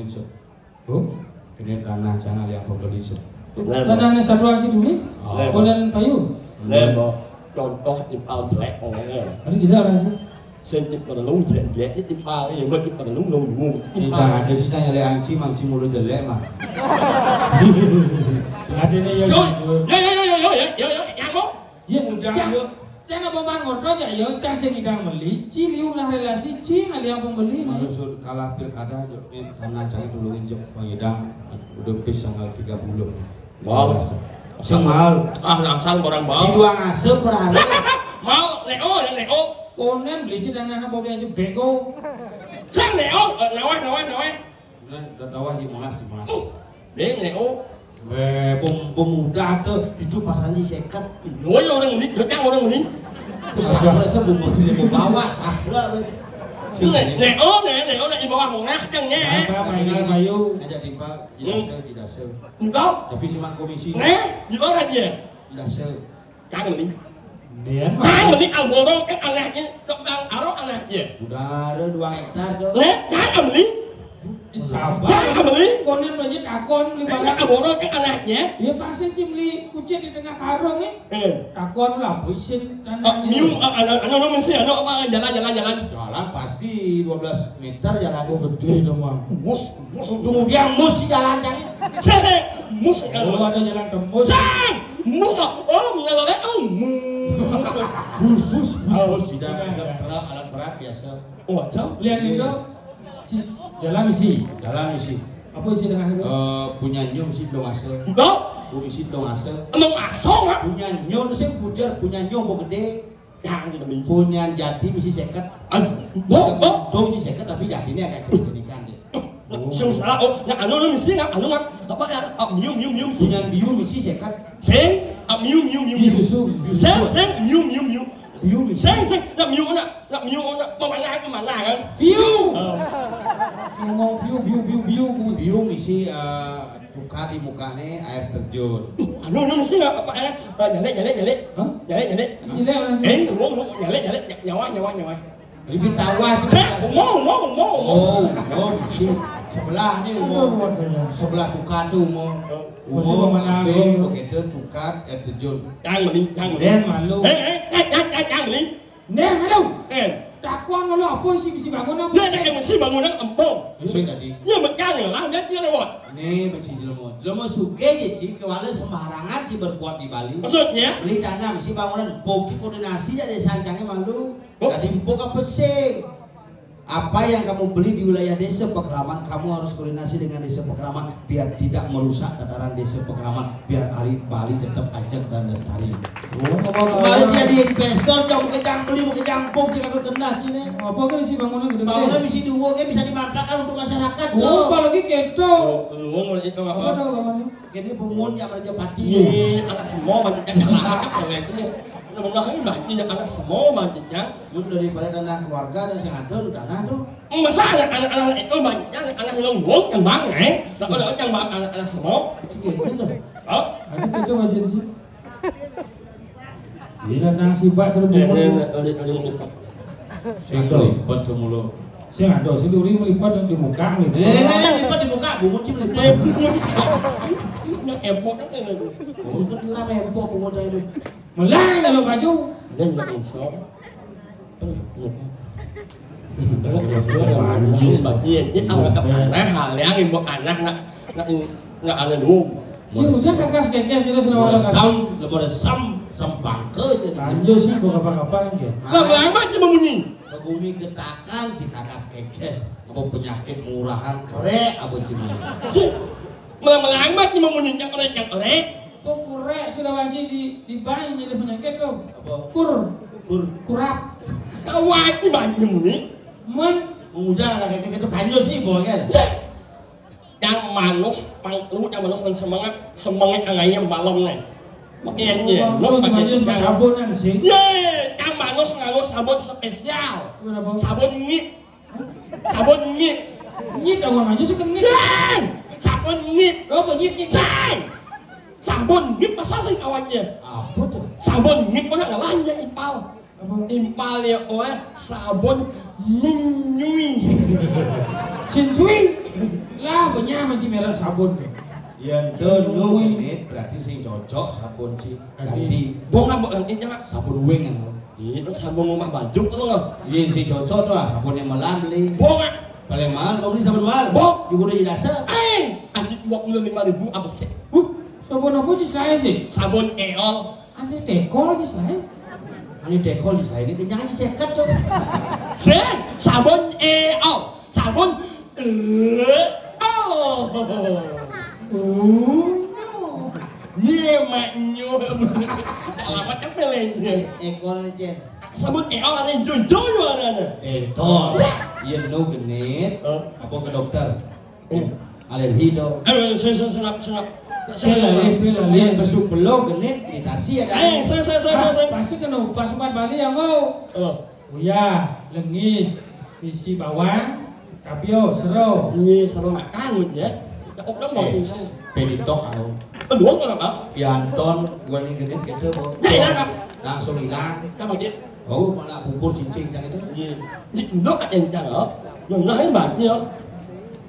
tulungin, Sir. Oh? Ini tanah cang alih pembeli, Sir. Tanah ini satu aja dulu. Oh. Lem. Bulan payu. Lem, contoh timpal jelek orangnya. Ada tidak orang sih? Sing perlu jelek-jelek iki timpal, ya mbok perlu nunggu. Sing jangan ada sih tanya le anci, manci mulu jelek mah. Ada nih ya. Yo, yo, yo, yo, yo, yo, yo, yo, yang mau? Iya, udah, yuk. Cang apa mang ngotot ya, yo, cang sing ngidang meli, ci liu lah relasi, ci ngalih apa meli. Maksud kalah pilkada, yo, ini karena cang tulungin jek pengidang, udah pis tanggal tiga puluh. Mau. Sing mau. Ah, asal orang mau. Di dua ngasuh per hari. Mau, Leo, ya Leo. Konen beli ci dan anak bobi aja bego. Sang Leo, eh, nawah, nawah, nawah. Nah, udah tahu di Monas, di Monas. Ding, Leo. Weh, pem-, pemuda tuh, itu pasalnya seket. Yo, ya orang ini, yo, cang orang ini. Sabra saya bumbu sini mau bawa, sabra, weh. Leo, Leo, Leo, di bawah Monas, cang, ya. Apa, apa, ini, ayo. Ngajak timpal, tidak se, tidak se. Enggak. Tapi cuma komisi. Nah, di mana dia? Dasar. Kang Meni. Dia mah. Kang Meni, amborong kan anaknya, tukang aro anaknya. Udah ada dua hektar tuh. Nah, Kang Meni. Sabar. Kang Meni. Konen aja takon beli barang. Amborong kan anaknya. Dia pasti cim beli kucing di tengah karung nih. Eh. Takon lah, puisin. Ah, tanahnya. Miu, ah, anu, anu, anu, mesti, anu, apa, jalan, jalan, jalan. Jalan pasti dua belas meter jalan. Oh, gede dong, Bang. Mus, mus, kemudian mus di jalan, cang. Cek, mus, oh, ada jalan tembus. Cang, mus, oh, mengalami, oh, mus. Bus, bus, bus, bus, tidak, tidak, berat, alat berat biasa. Oh, jauh. Lihat itu, si, jalan isi. Jalan isi. Apa isi tengah itu? Eh, punya nyo isi dong asal. Enggak. Oh, isi dong asal. Emang asal, Mak? Punya nyo sih bujur, punya nyo mau gede. Yang lebih. Punyan jati mesti seket. Aduh, bo, bo. Untung sih seket, tapi jatinya agak jenis-jenikan deh. Sing salah, oh, nah, anu, anu, mesti, nah, anu, nah, apa, ya, ah, miu, miu, miu, mesti. Punyan biu mesti seket. Sing, ah, miu, miu, miu, miu. Susu. Sing, sing, miu, miu, miu. Biu mesti. Sing, sing, nah, miu, nah, nah, miu, nah, pemanah, pemanah, kan? Biu. Oh. Ngomong biu, biu, biu, biu. Biu mesti, eh, Buka di mukane air terjun. Anu, anu, mesti apa, apa, eh? Nyalek, nyalek, nyalek. Hah? Nyalek, nyalek. Nyalek, anu. Eh, ngomong, ngomong, nyalek, nyalek, ny-, nyawah, nyawah, nyawah. Lebih tawa aja. Cek, umum, umum, umum, umum. Oh, umum, mesti. Sebelah ni umum. Aduh, waduh. Sebelah tukar tu umum. Oh. Umum, mana ambil, begitu, tukar, air terjun. Yang beli, yang beli. Dia malu. Eh, eh, eh, yang, yang, yang beli. Neh, halo. Eh. Takon ngono apa sih bisi bangunan? Nek nek mesti bangunan empung. Sing tadi. Ya, makanya lah, dia dia lewat. Nih, beci jelema. Jelema sugih ya, Ci, kewala sembarangan Ci berbuat di Bali. Maksudnya? Beli tanah, mesti bangunan empung, Ci koordinasi ya desa Ancangnya malu. Oh. Tadi empung apa sih? Apa yang kamu beli di wilayah desa Pekraman, kamu harus koordinasi dengan desa Pekraman biar tidak merusak tataran desa Pekraman, biar ahli Bali tetap ajak dan lestari. Oh, kembali jadi investor, jangan kejang beli, mau kejang pok, jika aku kena sini. Apa kan isi bangunan gede? Bangunan isi dua kan bisa dimanfaatkan untuk masyarakat. Oh, tuh. Apalagi keto. Oh, lu mau itu apa? Apa dah bangunan? Kene bungun ya Raja Pati. Ye, anak semua banyak yang kalah. Kalau itu, lu mau ngapain banyak anak semua banyak ya? Lu daripada tanah keluarga dan sing ada lu tanah tuh. Masa anak-anak itu banyak anak-anak yang ngomong kan bang, eh? Nah, kalau yang bang anak-anak semua. Iya, gitu. Hah? Ada itu aja sih. Gila, nang sibak seru. Eh, eh, eh, eh, eh, eh. Sing ribet mulu. Sing ada, sing duri melipat yang di muka nih. Eh, ini yang lipat di muka, bungut sih melipat. Yang empuk kan ini. Bungut lah empuk, bungut saya ini. Melang kalau baju. Dan nggak bisa. Iya, iya, anak, hal yang ibu anak, nak, nak, nak, ada dua. Si udah kakas kekeh kita sudah wala kakas. Sam, lebar sam, sam bangke jadi. Lanjut sih, buka apa-apa gitu. Lah, lama aja memunyi. Ke bumi getakan si kakas kekes, apa penyakit murahan kerek, apa cina. Malah melambat nih memunyi, cak kerek, cak kerek. Kok kurek sudah wajib di, dibayar jadi penyakit tuh? Apa? Kur. Kur. Kurap. Kau wajib banyak nih. Men. Mengujar lah, kayak gitu, banyak sih, bohongnya. Yang manus, pangkru, yang manus, dan semangat, semangat yang lainnya malam nih. Pakai yang dia, lo pakai yang sabun kan sih? Ye, yang manus nganggo sabun spesial. Sabun ngit. Sabun ngit. Ngit, orang aja sih ngit. Jeng! Sabun ngit. Lo apa ngit, ngit? Jeng! Sabun ngit masa sih kawannya? Apa tuh? Sabun ngit mana ngalahin ya, Ipal? Impal ya, oh, eh, sabun nyinyui. Sinsui. Lah, punya manci merek sabun. Ya, itu lu ini berarti sing cocok sabun sih. Ganti. Ganti. Bong apa gantinya, Mak? Sabun wing kan. Iya, sabun rumah baju tuh loh. Iya, sing cocok tuh lah, sabun yang melam beli. Bong, Mak. Paling mahal, kau beli sabun mahal. Bong. Juga udah jasa. Eh, anjing dua puluh lima ribu apa sih? Huh, sabun apa sih saya sih? Sabun eol. Ane tekol sih saya. Ane tekol sih saya ini kenyang seket tuh. Sing, sabun eol, sabun eol. Oh. Ye, maknyo. Alamat apa lainnya? Ekol, Cen. Sabun eol ane jojo yo ane. Detol. Yen no genit, apa ke dokter? Alergi to. Eh, sing, sing, sing, sing. Sing lali, sing lali. Yen besuk belok genit iritasi ya. Eh, sing, sing, sing, sing, sing. Pasti kena obat-obat Bali ya, Ngo. Oh. Uyah, lengis, isi bawang, kapio, sero. Iya, sama makan ya. Cakep dong, Bang. Peditok aku. Kedua kenapa? Pianton, gua nih genit gitu, Bu. Ya, ya, Pak. Langsung hilang. Kamu dia? Oh, malah bubur cincin yang itu. Iya. Di Indo kan yang cakep. Yang lain banyak.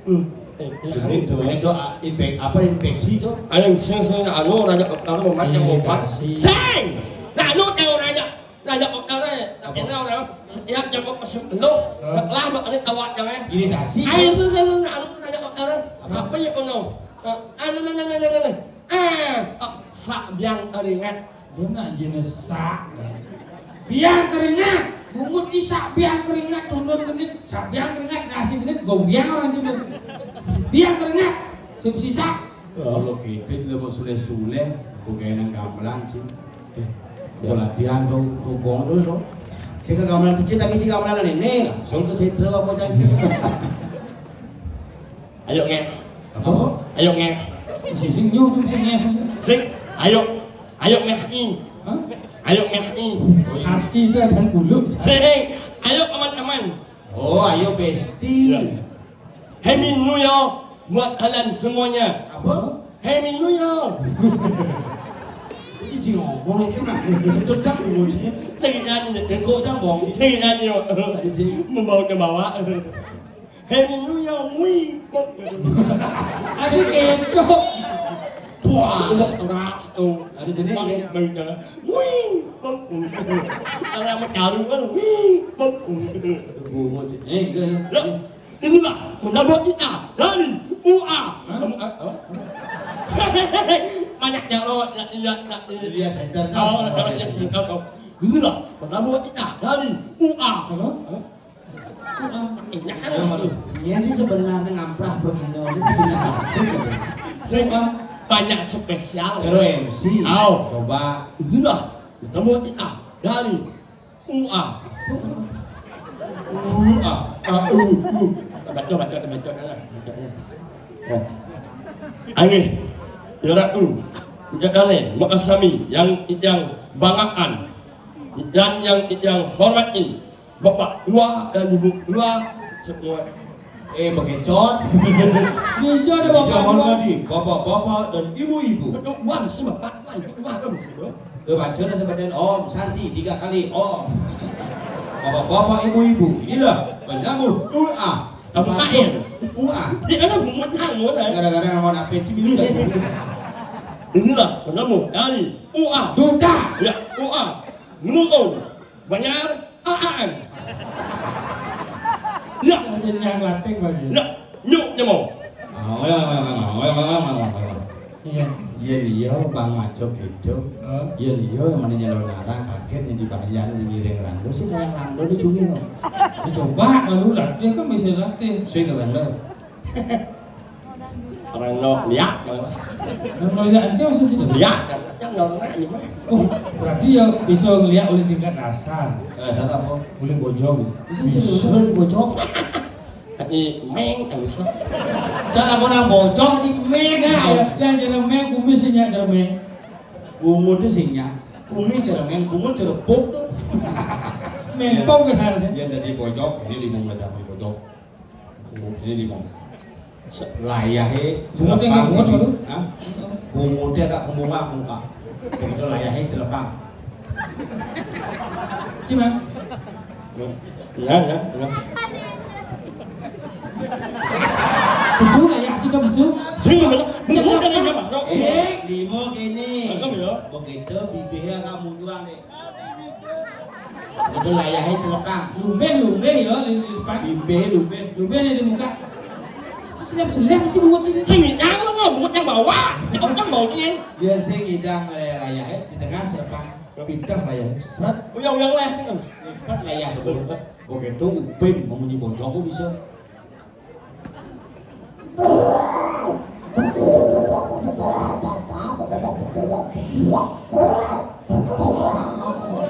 Hmm. Eh, ini tuh, itu, ah, infek-, apa, infeksi tuh? Ada yang sing, sing, anu, nanya, anu, macam obat. Sing! Nah, lu tahu nanya, nanya obat, eh, tapi tahu, tahu. Setiap jam mau pesuk lu, lah, bakal awak jangan. Iritasi. Ayo, sing, sing, sing, anu, nanya obat, eh. Apa ya, kono? Eh, anu, anu, anu, anu, anu. Ah, oh, sak biang keringat. Dia nak jenis sak. Biang keringat. Bungut isak biang keringat, tundun genit. Sak biang keringat, nasi genit, gobiang orang sini. Biang keringat. Sip sisak. Kalau kita tidak mau suleh-suleh, bukan gamelan sih. Mau latihan dong, dukung dulu dong. Kita gamelan kecil lagi, kita gamelan ini, langsung ke situ apa janji. Ayo, Ngeh. Apa? Ayo, Ngeh. Sing, sing, nyuh, sing, sing, Ngeh, sing. Sing, ayo. Ayo, Ngeh, i. Hah? Ayo, Ngeh, i. Husky itu ada bulu. Sing, ayo, teman-teman. Oh, ayo, bestie. Ya. Happy New Year buat kalian semuanya. Apa? Happy New Year. Ini sing ngomong itu mah. Sedot cak ngomongnya. Ceritanya. Kok cak ngomong? Ceritanya. Tadi sih. Membawa ke bawah. Happy New Year, wih. Aduh, ketok. Wah, keras tuh. Ada jenis ya? Wih. Kalau yang mau taruh kan, wih. Aduh, bungut sih. Eh, enggak ya. Ya, inilah menambah I A dari U A. Hah? Kamu, eh, apa? Banyak yang lewat, ya, iya, iya, iya. Iya, center, oh, kan? Ada yang center, oh. Inilah menambah I A dari U A. Hah? Hah? Iya, kan? Iya, sih sebenarnya ngamprah begini, ini punya hati gitu. Saya kan banyak spesial. Terus M C. Au. Coba. Inilah, ketemu I A dari U A. U A. A, U, U. Baca, baca, baca, baca, baca. Ya. Aneh. Ya, Ratu. Ucap aneh. Makasami yang, yang bangakan. Dan yang, yang hormati. Bapak dua dan ibu dua semua. Eh, bekecot. Gereja ada bapak dua. Hormati bapak-bapak dan ibu-ibu. Betul, uang sih, Bapak. Uang itu uang kan sih, Bro. Lu baca lah sebutan Om Santi tiga kali, Om. Bapak-bapak, ibu-ibu, inilah penemu U A. Apa kain? U A. Dia kan bungut nang, bungut, eh. Gara-gara ngomong apa sih, ini kan. Inilah penemu dari U A. Duta. Ya, U A. Menurut Banjar, A A N. Ya. Yang latih bagi. Ya, nyuk nyemong. Oh, ya, ya, ya, ya, ya, ya, ya, ya. Iya. Yén iya Bang Majo gitu. Hah? Yén iya yang mana nyelon arah kaget yang dibayar di miring randu sih kayak randu di cumi no. Ya, coba kalau lah, dia kan bisa latih. Sing bener. Orang no liak, kalau Yang melihat itu maksudnya liak, kan? Kan nggak pernah ini mah. Oh, berarti ya bisa ngeliat oleh tingkat dasar. Dasar apa? Oleh bojong. Bisa jadi bojong. Tapi meng, kan bisa. Jangan aku nang bojong di meng, ah. Ya, yang jadi meng, kumis sih nyak jadi meng. Bungut itu sih nyak. Kumis jadi meng, bungut jadi bok tuh. Mempong kan. Ya, dari bojong, ini limong ada di bojong. Bungut ini limong. Layahe Bungut yang cepang. Bungut apa tuh? Hah? Bungut dia tak kembung aku, Pak. Begitu layahe celepang. Cuma. Ya, ya, ya. Besu lah ya, kita besu. Sing, bener. Bungut kan ini, Pak. Eh, limo kene. Betul, ya. Begitu bibirnya kamu jual deh. Begitu layahe celepang. Lumbeh, lumbeh ya, di depan. Bibirnya lumbeh. Lumbeh di muka. Selep-selep itu bungut ini. Sing yang lo mau bungut yang bawah. Yang bawah ini. Ya sing idang layahe di tengah celepang. Pindah layahe. Seret. Uyang-uyang lah. Lipat layah. Begitu upin memunyi bojong kok bisa.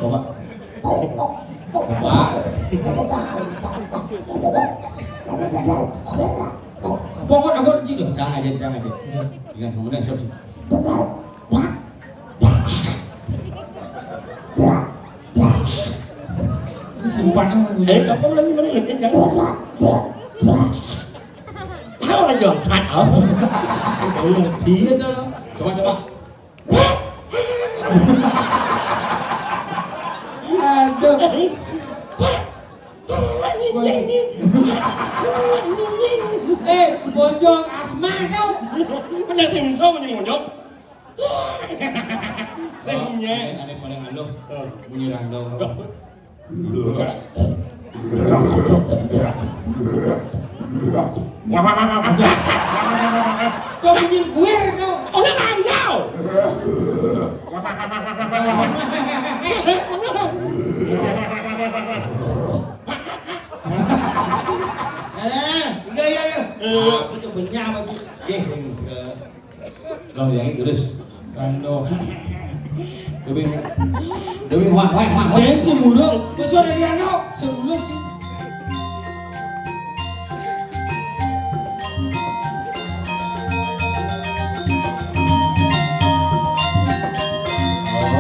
Coba. Coba. Pokok abot gitu. Jangan aja, jangan aja. Ingat, kemudian siap. Ini simpanan. Eh, apa lagi mana lagi? Jangan. Tahu lagi angkat, oh. Iya, dong. Coba, coba. Aduh. Eh, bojong asma kau. Mana sing iso muni bojong? Ning, oh, nyek. Ane paling anu. Oh. Bunyi randol. Loh. Kau bikin kue kau. Orang kandau. Eh, iya, iya, iya. Eh. Ah, aku coba nyapa tuh. Eh, yang se-, Loh, yang itu terus. Kandau. Tapi, tapi wah, wah, wah, wah. Jangan cemburu. Terus ada yang no. Cemburu sih.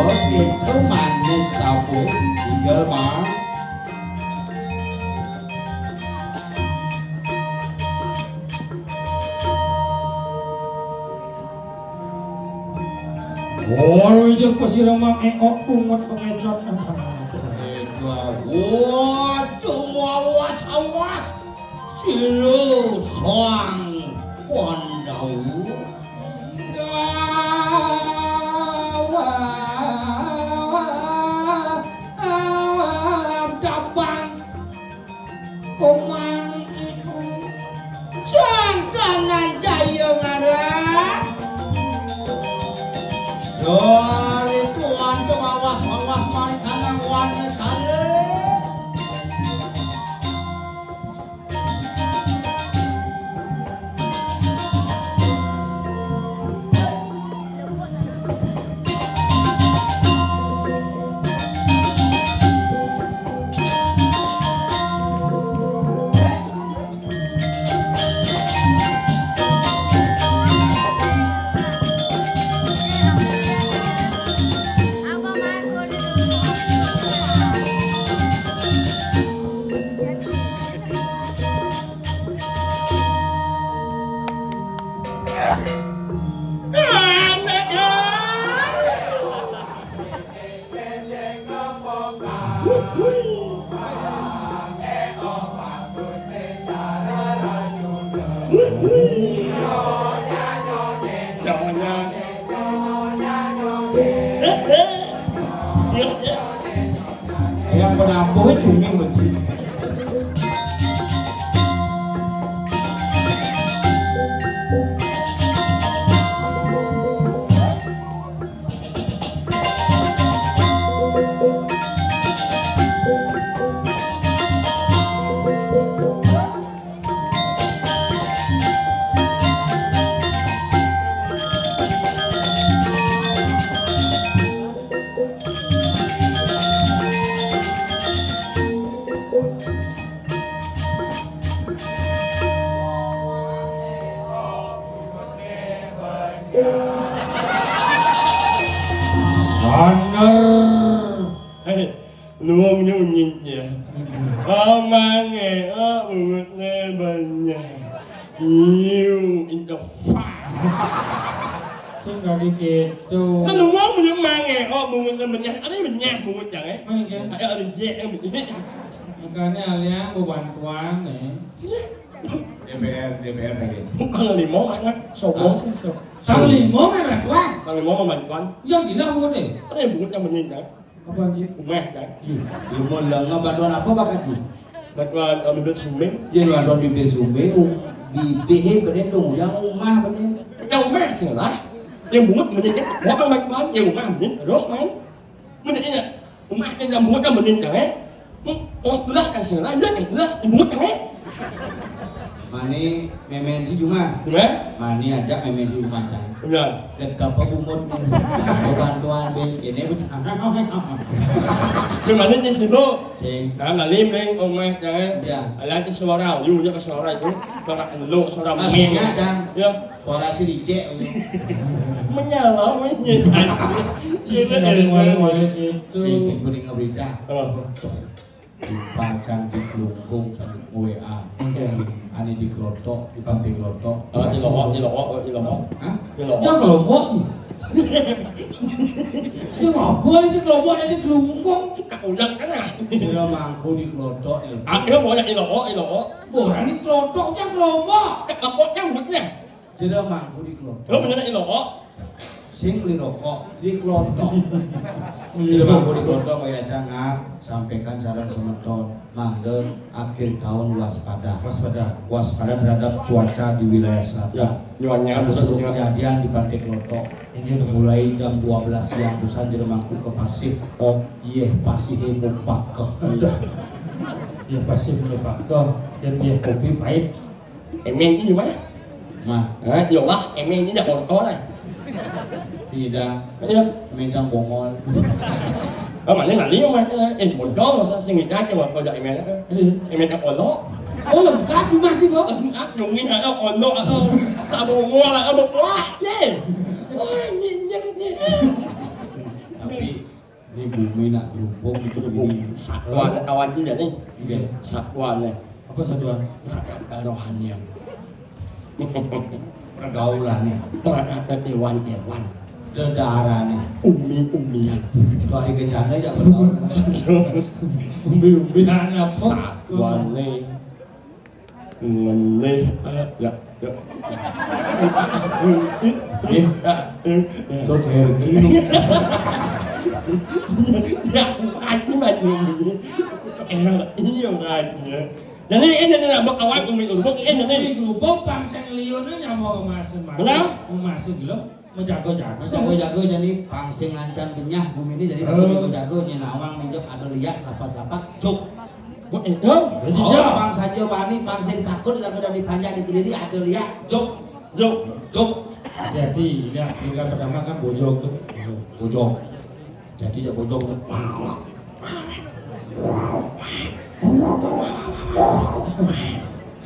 Oh, itu manis tahu. Tinggal mah. Oh, iya, pas ireng mang engkok pungut pengecot. Waduh, awas, awas. Silo sang Pandau. Dabang. Komang iku Jangkanan Jaya ngaran. Yo, rituan awas-awas mari kanang wan sare. Yang penabuh cumi mesti. Bener. Hei, nuwun nyunyit ya. Omangé, oh, bungut né banyak. Hiu, in the fuck. Sing kali gitu. Kan nuwun punya mangé, oh, bungut né banyak. Ada banyak bungut ya, eh? Mangé. Ada, ada jek yang banyak. Makanya alian bebantuan nih. D P R, D P R lagi. Bukan limo, kan? Sombong sih, so. Kalau limo kan bantuan. Kalau limo mah bantuan. Yang gila bungut nih. Ada yang bungut yang banyak, kan? Apa, Ji? Umah, kan? Iya. Limo lah, nggak bantuan apa, Pak Haji? Bantuan, eh, bibit sumbing. Iya, bantuan bibit sumbing, um, bibit, eh, bener dong, yang umah bener. Yang umah sih lah. Yang bungut bener, kan? Bukan bantuan, yang umah bener. Terus, man. Bener, iya. Umah yang bungut kan bener, kan, eh? Hmm, oh, tulah kan sih lah, iya, kan, tulah, yang bungut, kan, eh? Mani memen si Juma. Juma? Mani ajak memen si Juma, Cang. Iya. Tetap apa bungut nih? Ada bantuan, Bang. Ini, Bang. Gimana nih, sih, Bu? Sing. Nah, ngalim, Bang, omah, Cang. Iya. Alat suara, yuk, yuk, suara itu. Suara elu, suara Mas, ming. Enggak, Cang. Ya. Suara si Ricek, ini. Menyala, menyala. Sini, sini, sini, sini. Ini, sing, kuning berita. Oh. Dipasang di Klungkung sama W A. Oke. Ane di Klotok, di Pantai Klotok. Oh, di Lombok, di Lombok, oh, di Lombok. Hah? Di Lombok. Yang Lombok sih. Sing apa sih Lombok yang di Klungkung? Tak ulang kan, ah. Kira mangku di Klotok, di Lombok. Ah, dia mau yang di Lombok, di Lombok. Orang di Klotok, yang Lombok. Tak Lombok, yang buatnya. Jero mangku di Klotok. Lo bener di Lombok? Sing beli rokok di Klotok. Jero mangku di Klotok, kaya Cang, ah, sampaikan sareng semeton, mangga akhir tahun waspada. Waspada. Waspada terhadap cuaca di wilayah selatan. Ya, nyuanya ada suatu kejadian di Pantai Klotok. Ini mulai jam dua belas siang, terusan jero mangku ke pasif. Oh. Iya, pasif mupak. Udah. Iya, pasif mupak. Dan dia kopi pahit. Emen ini mah? Mah. Hah, iya lah, emen ini dah kotor lah. Tidak. Iya. Emen cang bongol. Oh, mana nggak lihat, Mas? Eh, bocor, masa sing ngidang ya, Mas, kalau emen, eh. Iya. Emen cang kolok. Oh, lengkap di masjid, Bang? Lengkap, nyungin ada kolok, ada sabongol, ada buah, nih. Wah, nyinyir, nih. Tapi ini bumi nak berhubung, berhubung. Ini. Satwa, kawan tidak nih? Iya. Satwa nih. Apa satwa? Kerohanian. Pergaulan nih. Perkata dewan-dewan. Dedara nih. Umi-umian. Itu hari kencana aja pergaulan. Umi-umian apa? Satwa nih. Ngenih, eh, ya, ya. Eh, Tot Herki. Ya, aku maju. Enak, iya, maju. Jadi, ini nih, buat awak, umi, umi, ini nih. Di Grubuk, pangseng liunnya nyamuk emasin, Mas. Benar? Emasin, gitu. Menjago-jago. Menjago-jago, jadi pangsing lancan benyah bumi ini, jadi jago-jago, nyén nawang minjem ada liak, lapat-lapat, juk. Kok itu? Oh, iya. Pang saja wani, pangsing takut, lagu dari panjang di kediri, ada liak, juk. Juk. Juk. Jadi, lihat, tingkat pertama kan bojog tuh. Bojog. Jadi ya bojog.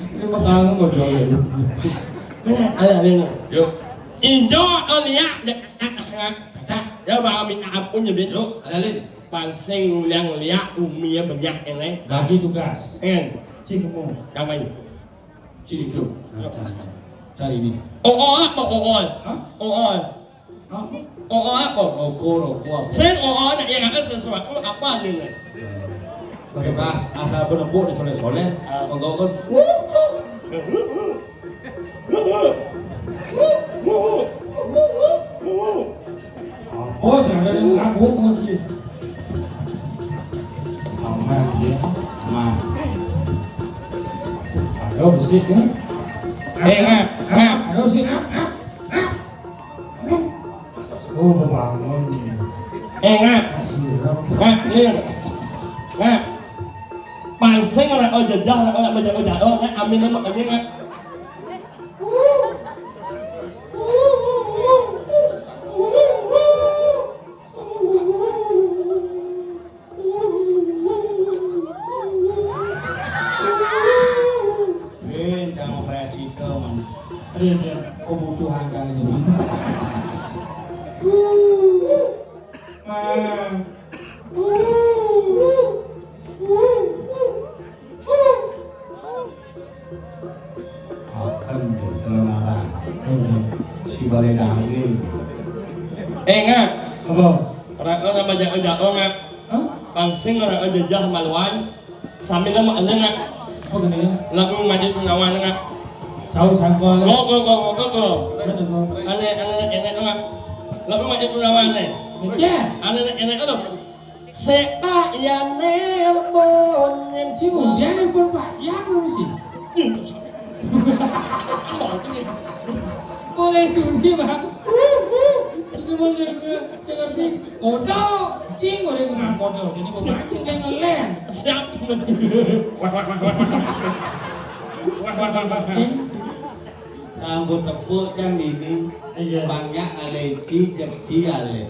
Ini pertama bojog ya. Ada, ada. Yuk. Injo, oh, liak, liak, liak, liak. Ya, Bang, minta ampun ya, Bin. Yuk, ada, Lin. Pangsing yang liak, umi ya, banyak ini. Bagi tugas. En. Cik, kamu. Damai. Sini, Bro. Cari ini. Oh, oh, apa? Oh, oh. Hah? Oh, oh. Apa? Oh, oh, apa? Rokok, rokok apa? Sing, oh, oh, nak yang ada sesuatu apa nih? Bebas, asal pun empuk disoleh-soleh. Ah. Monggo, pun. Oh, jangan aku kunci. Aman ya. Aman. Ada besi kan? Eh, ngap, ngap. Ada besi, ngap, ngap, ngap. Oh, bangun. Eh, ngap. Ngap, iya. Ngap. Pansing ora, oh, jajah, ora, ora, ora, ora, ora, amin, amin, amin, ngap. Eh, jangan operasi itu, man. Iya, iya. Kebutuhan kali ini. Akan tuh, kalau marah. Si balik angin. Eh, Ngak. Apa? Ora, ora, sama jago-jago, Ngak. Hah? Pansing ora jajah maluan. Sami nama ane, Ngak. Apa gini? Lagu maju pengawan, Ngak. Tahu sangkol. Go, go, go, go, go, go. Mana, go? Ane, ane, enek, Ngak. Lagu maju pengawan, nih. Ngeceh. Ane, enek, enek, lo. Sik, Pak, ya nelpon. Yang si Mulia nelpon Pak Yan, lu sih. Boleh dulu, Pak. Itu mau saya, saya ngerti. Kodo, cing, boleh nggak kodo? Ini mau mancing, dia ngelem. Siap. Wah, wah, wah, wah, wah. Wah, wah, wah, wah, wah. Sampun tepuk, Cang, dini. Iya. Banyak aleci, jeci, ale.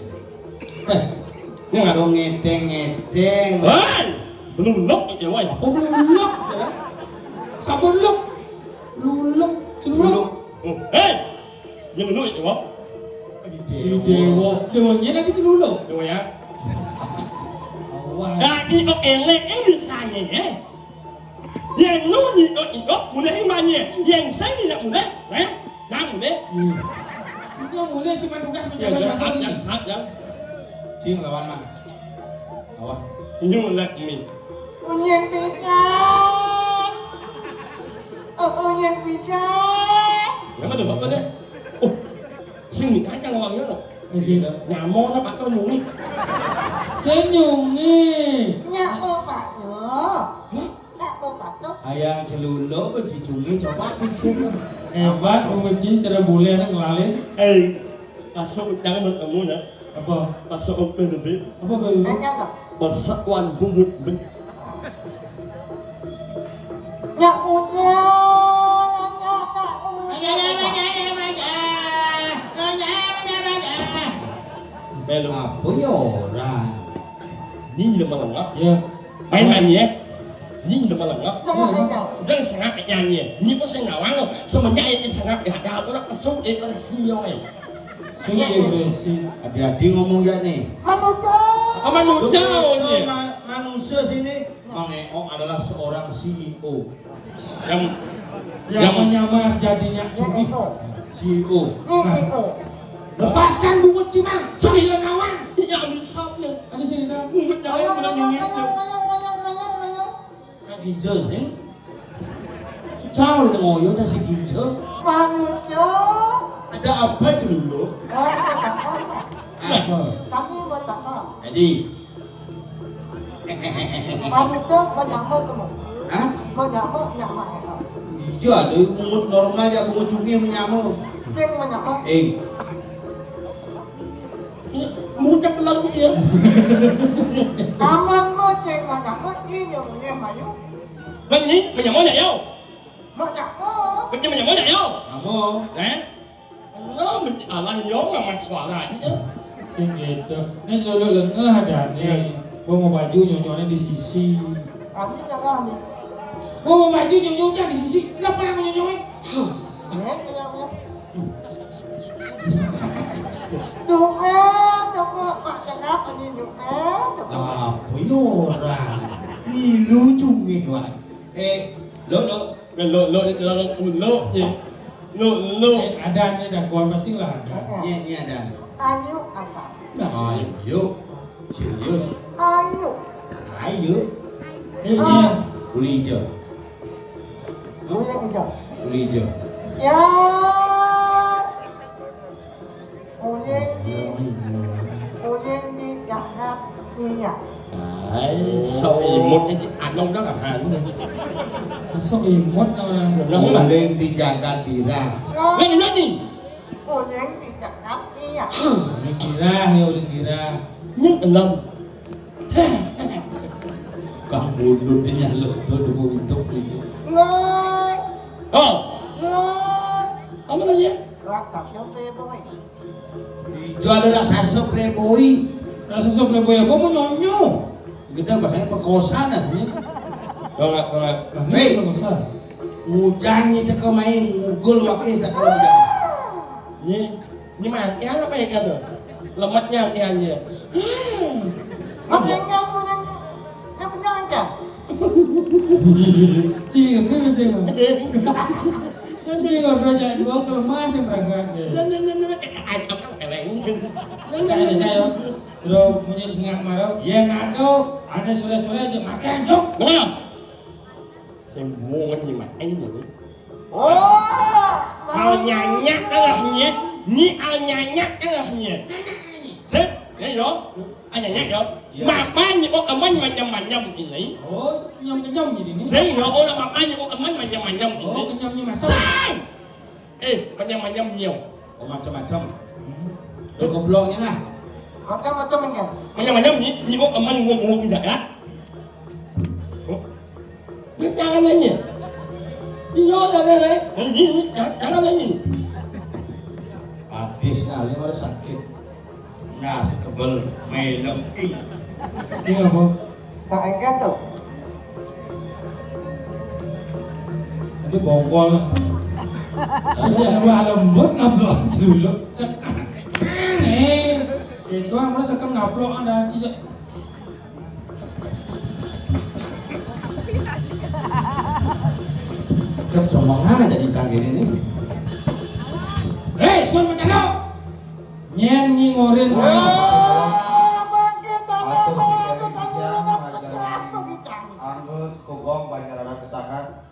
Eh, ini nggak dong, ngeteng-ngeteng. Woi, belum lok aja, woi. Apa belum lok? Sampun lok. Luluk, celuluk. Luluk. Oh, hei. Yang luluk itu, woi. Di Dewa. Dewa. Dewanya lagi celuluk. Dewa ya. Awas. Nah, ini kok elek, eh, misalnya, ya. Yang nu nyidok-nyidok mulai imannya, yang saya tidak mulai, eh, jangan mulai. Hmm. Itu mulai cuma tugas. Ya, pejabat jangan, satu. Jangan, jangan. Sing lawan mah. Lawan. You let me. Punya pizza. Oh, punya pizza. Yang mana bapak deh? Oh, sing minta aja lawangnya loh. Iya. Nyamon apa atau nyungi? Senyungi. Nyamon, Pak, yo. Hah? Ayang celuluk, benci cumi, coba pikir. Hebat, benci cara bule, anak ngelalin. Eh, masuk jangan bertemu ya. Apa? Masuk open lebih. Apa, Pak? Nanya apa? Masak wan bubut ben. Nyak punya, nyak tak punya. Belum. Apa ya orang? Ini udah malam, ya? Main-main ya. Ini udah malam, ya. Jangan, jangan. Udah sengak nyanyi. Ini kok saya ngawang, semenjak ini sengak, ya, ada aku nak pesuk, eh, pada sinyal, eh. Sing depresi. Hati-hati ngomong ya nih. Manusia. Apa manusia, Betul, ini? Ma-, manusia sini. Mang Eok adalah seorang C E O. Yang, Yang yang menyamar jadinya cumi. C E O. Nah, lepaskan bungut cimang, sambil kawan. Iya, bisa, ya. Ada sini, nah. Bungut Ayo, jangan ayo, menangis, ayo, ya. Ayo, ayo, ayo, ayo. Kak Ginjal, sih. Cau yang ngoyo, ada si Ginjal. Manusia. Ada apa dulu? Oh, kata apa? Apa? Kami mau takut. Jadi, Manusia menyamuk semua. Hah? Menyamuk, nyamuk. Iya, ada bungut normal ya, bungut cumi menyamuk. Cing menyamuk. Eh. Mucak lagi ya. Aman mau cing menyamuk, ini punya mayu. Benyi, menyamuk ya, yo. Menyamuk. Benyi menyamuk ya, yo. Kamu. Eh? Lo mesti alah yo nggak suara aja. Sing gitu. Ini dulu lengah dah nih. Iya. Gua mau baju nyonyoknya di sisi. Aku nyerah nih. Gua mau baju nyonyoknya di sisi. Kenapa yang nyonyoknya? Tuh, eh, tuh, eh, tuh, eh, Pak, kenapa nih, tuh, eh, tuh, eh? Apa ya orang? Ini lucu nih, Wan. Eh, lo, lo, Lo, lo, lo, lo, lo, ya. Lo, lo. Eh, ada nih, ada gua pasti lah ada. Iya, iya, ada. Ayo, apa? Nah. Ayo. Serius. Ayo. Ayo. Eh, iya. Boleh hijau. Boleh hijau. Ijo. Ya. Uyang di, uyang di jagat iya. Ai, sok imut iki, anong dah kan? Sok imut orang. Uling di jagat dira. Lah, iya nih. Uyang di jagat iya. Uling dira, ya uling dira. Ini enam. Kang Bundut ini nyaluk tuh, dukung hidup itu. Nggak. Oh. Nggak. Apa tadi ya? Raksasa playboy. Ijo ada raksasa playboy. Raksasa playboy apa mau nyonyo? Kita bahasanya perkosaan ya. Tolak, tolak. Nah, ini Hei. Perkosaan. Ngujang nih teka main ngugul wakil sakali dia. Ini, ini mati apa ya kan? Lemaknya hati-hati. Apa yang kamu yang yang punya aja? Cing, apa sih, Bang? Nanti ngobrol jangan jual kelemahan sih mereka. Dan dan dan dan. Ayo, ayo. Bro, punya sengak marau. Ya nado, ada sore-sore aja makan, jok. Benar. Semua ni makan ni. Oh, al nyanyak kalahnya, ni al nyanyak kalahnya. Set, ya yo. Al nyanyak yo. Ya. Mama ni oh aman macam-macam ini. Oh, nyam-nyam ini ni. Saya yo orang mama ni oh aman macam-macam ini. Oh, kenyam ni masuk. Sang! Eh, macam-macam nyo. Oh, macam-macam. Hmm. Lo gobloknya lah. Macam-macam enggak? Macam-macam ni, ni kok aman ngomong tidak ya? Oh. Ini jangan nanya. Iya, jangan nanya. Ini, ini, jangan, jangan nanya. Habis nah, ini baru sakit. Nah, kebel melem. Iya, Bu. Tak engket tuh. Itu bongkol. Tapi yang gua lembut ngablok dulu. Sekarang. Eh, itu yang mana sekarang ngablok ada cicak. Kan sombongan ada di tangan ini. Hei, suan macam Nyen ngingorin. Wah, bangkit, ada, ada, ada, ada, ada, ada, ada, ada. Angus, Kugong, Banjar Anak Ketakan.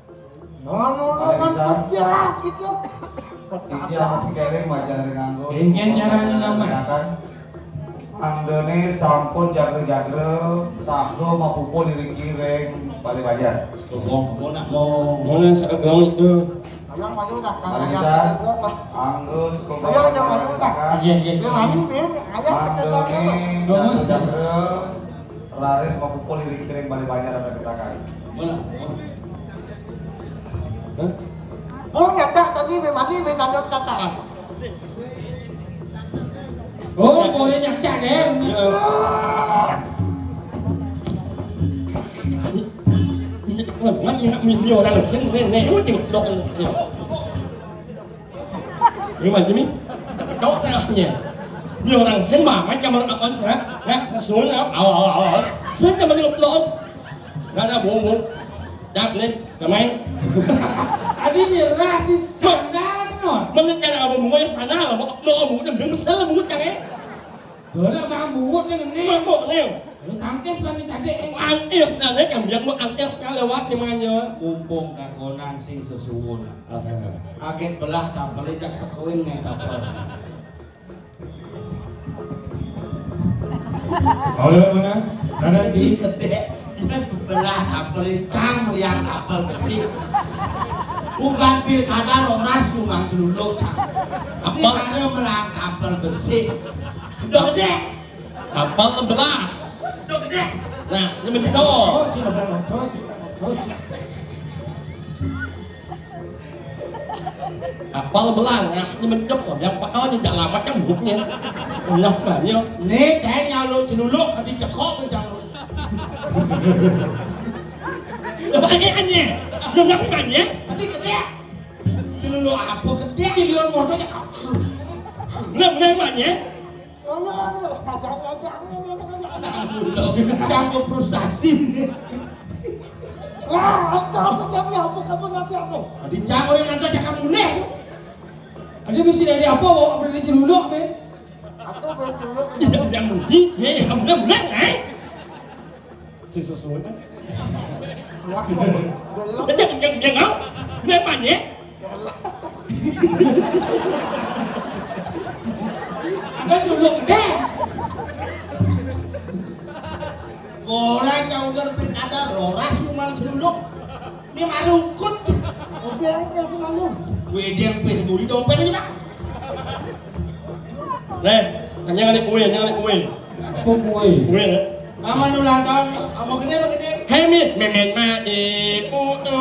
Anu, kan pecah gitu. Iki aku pikirin wajar nganggo. Engken carane nama. Anggone sampun jagre-jagre, saha mapupu niriki ring Bali Banjar. Wong, wong nak mau. Wong nak sekegang itu. Ayo maju dah. Mari kita. Anggo sekegang. Ayo, ayo maju dah. Iya, iya. Ayo maju, Ben. Ayo sekegang. Anggone jagre-jagre, raris mapupu niriki ring Bali Banjar ada ketakan. Mana? Hah? Oh, nyata tadi memang ini tanda kata. Oh, boleh nyata deh. Ya. Ini, ini, ini orang sing rene, ini dok. Ini macam ni. Dok lah ni. Ini orang sing mah macam orang apa sih? Ya, suruh awal awal awal. Suruh macam ni dok. Enggak ada bohong. Dak ni, kemai. Adi mirah sih, sandal non. Mana cara abang bunga sana lah, mau mau mau dan besar lah bunga cakap. Dora bang bunga dengan ni. Mabuk ni. Lu tangkis bani tadi. Angkis dah ni kan biar mau angkis kan lewat ni mangnya. Mumpung kakonan sing sesuwun. Oke. Kaget belah tak beli tak sekuin ngai tak. Oleh mana? Ada di Gedek, belah apel hitam, liang apel besi. Bukan pilkada, roras, cuma dulu. Ini Apel. Ada melah apel besi. Udah gede. Apel belah. Udah gede. Nah, ini betul. Apal belang, asli mencep kok. Yang pakal aja jangan macam buhuknya. Ulah banyak. Nih, kayak nyaluk celuluk, habis cekok tuh jangan. Apa ini anjir? Lu nggak punya anjir? Tadi gede. Celuluk apa gede? Celuluk motor ya. Nggak punya anjir? Campur frustasi. Lah, aku aku jadi apa kamu nanti apa? Dicampur yang ada cakap mulai. Ada mesti dari apa? Apa dari celuluk, Ben? Aku berceluluk. Tidak yang mudi, ya yang mulai mulai, eh? Sing sesuai kan? Aku belum. Dia dia dia dia ngau. Dia apa ya? Ada tulung deh. Ora cah ujar pilkada roras lu malah dulu. Ini marukut. Oke, oke, aku malu. Wedeng pes buri dompet aja, Pak. Nih, tanya kali kue, tanya kali kue. Apa kue? Kue ya. Paman ulang tahun, apa gede apa gede? Hemi, memen made putu.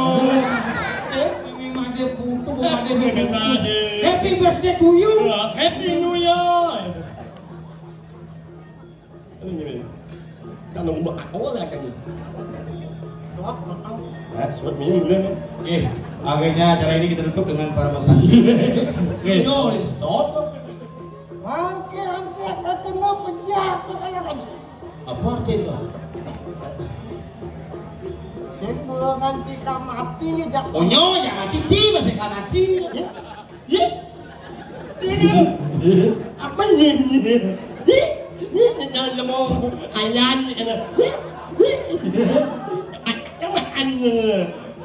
Eh? Memen made putu, made putu. Memen made. Happy birthday to you. Happy New Year. Ini gini. Kalau mau aku lah kan. Nah, surat minum dulu nih. Oke, akhirnya acara ini kita tutup dengan para pesan. Oke. Yo, stop. Oke, oke, oke, no, pejah, pejah, pejah. Apa artinya? Sing kula nganti kamati, jak. Oh, nyo, ya mati, ci, masih kamati. Ya. Ya. Ini apa ini? Ini, ini, ini, jangan mau hayani, ini. Ini, ini. Nama anu,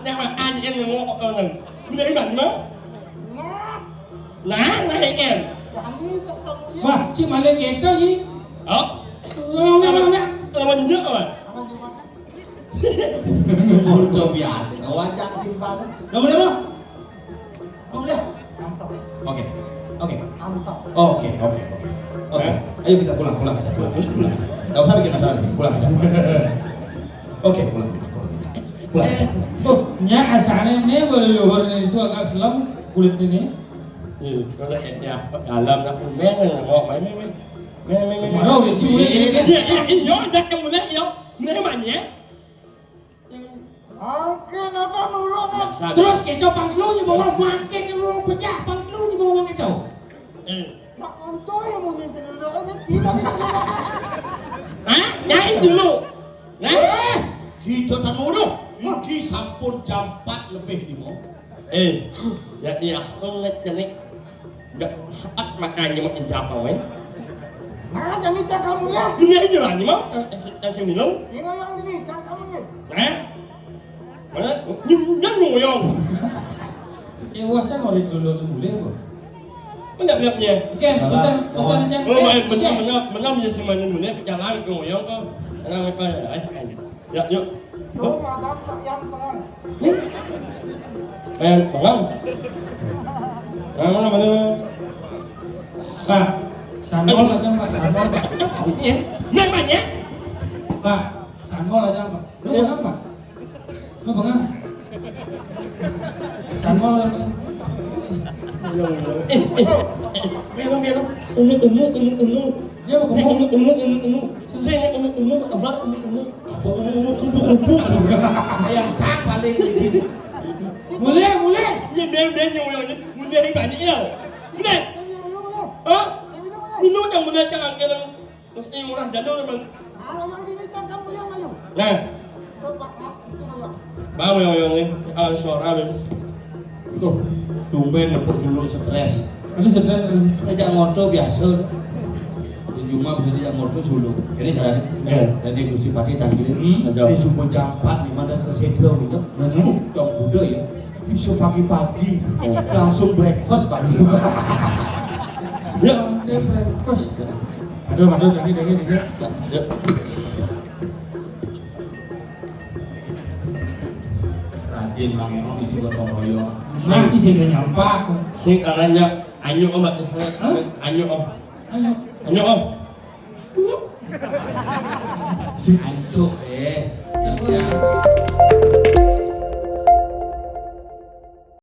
nama anu yang mau orang. Dari mana? Nah, nah, ini. Wah, ci maling gitu, ci. Oh? Lawan, lawan, lawan. Lawan dia, apa? Ordo biasa, wajah timpal. Lawan, lawan. Udah. Oke. Oke. Oke, oke, oke. Oke. Ayo kita pulang, pulang aja, pulang, pulang. Nggak usah bikin masalah di sini, pulang aja. Oke, pulang kita, pulang kita. Pulang aja, pulang. Oh, nya asane ini leluhur ini itu agak selem kulit ini. Iya, kalau kayak apa? Dalam nak main, mau main, main, main. Main, main, main. Marah, udah cuy. Iya, iya, iya, iya, iya, jangan mulai, yo. Mulai mana? Oke, napa nulung? Biasa. Terus kita pangklunya bawa makin lu pecah pangklunya bawa itu. Eh. Nak onto yang mau minta dulu, ini tidak bisa dulu. Hah? Nyai dulu. Nah, eh, kita tak mau dong. Mungkin sampun jam empat lebih di mau. Eh, ya iya, aku ngeliat nih. Nggak sempat makanya mau minta apa, men? Nah, jadi tak kamu ya. Ini aja lah, nih, mau. Eh, eh, eh, minum. Ini yang ini, tak kamu ya. Hah? Mana? Nyum, nyum, nyum, nyum. Eh, wasan oleh dulu, dulu, boleh, kok. Mana biar dia? Oke, pesan, pesan aja. Oh, baik, benar, benar, benar, dia semuanya boleh, jalan, nyum, nyum, kok. Anak apa ya? Eh, eh. Ya, yuk. Tuh, madam, yang pengen. Nih. Pengen pengen. Yang mana, mana? Pak, sanggol aja, Pak, sanggol, Pak. Iya. Namanya? Pak, sanggol aja, Pak. Lu kenapa? Lu pengen? Sanggol aja. Eh, eh, eh, minum, minum. Umu, umu, umu, umu. Dia mau ngomong. Umu, umu, umu, umu. Saya ingat umu, umu, apa, umu, umu. Apa, umu, umu, kupu, kupu. Yang cak paling licin. Mulai, mulai. Iya, dia, dia, dia, dia. Mulai banyak, ya. Mulai. Hah? Minum yang mulai cak angkeran. Terus ini murah jadul, teman. Nah. Bang, yang, yang ini, ah, suara, men. Tuh, tumben nepuk dulu stres. Ini stres, kan? Ngajak ngoto biasa. Di rumah bisa diajak ngoto dulu. Ini caranya. Iya. Jadi Gusti Patih tadi. Hmm. Ini subuh jam empat, di mana ke Sedro gitu. Hmm. Jam Buddha ya. Bisa pagi-pagi. Oh. Langsung breakfast pagi. Ya, breakfast. Aduh, aduh, tadi, tadi, tadi. Ya. Rajin, Mang Eno, isi gotong royong. Nanti sih nyampak. Sing arannya Anyo, Om. Hah? Anyo, Om. Anyo. Anyo, Om. Si Anco, eh. Yang, yang.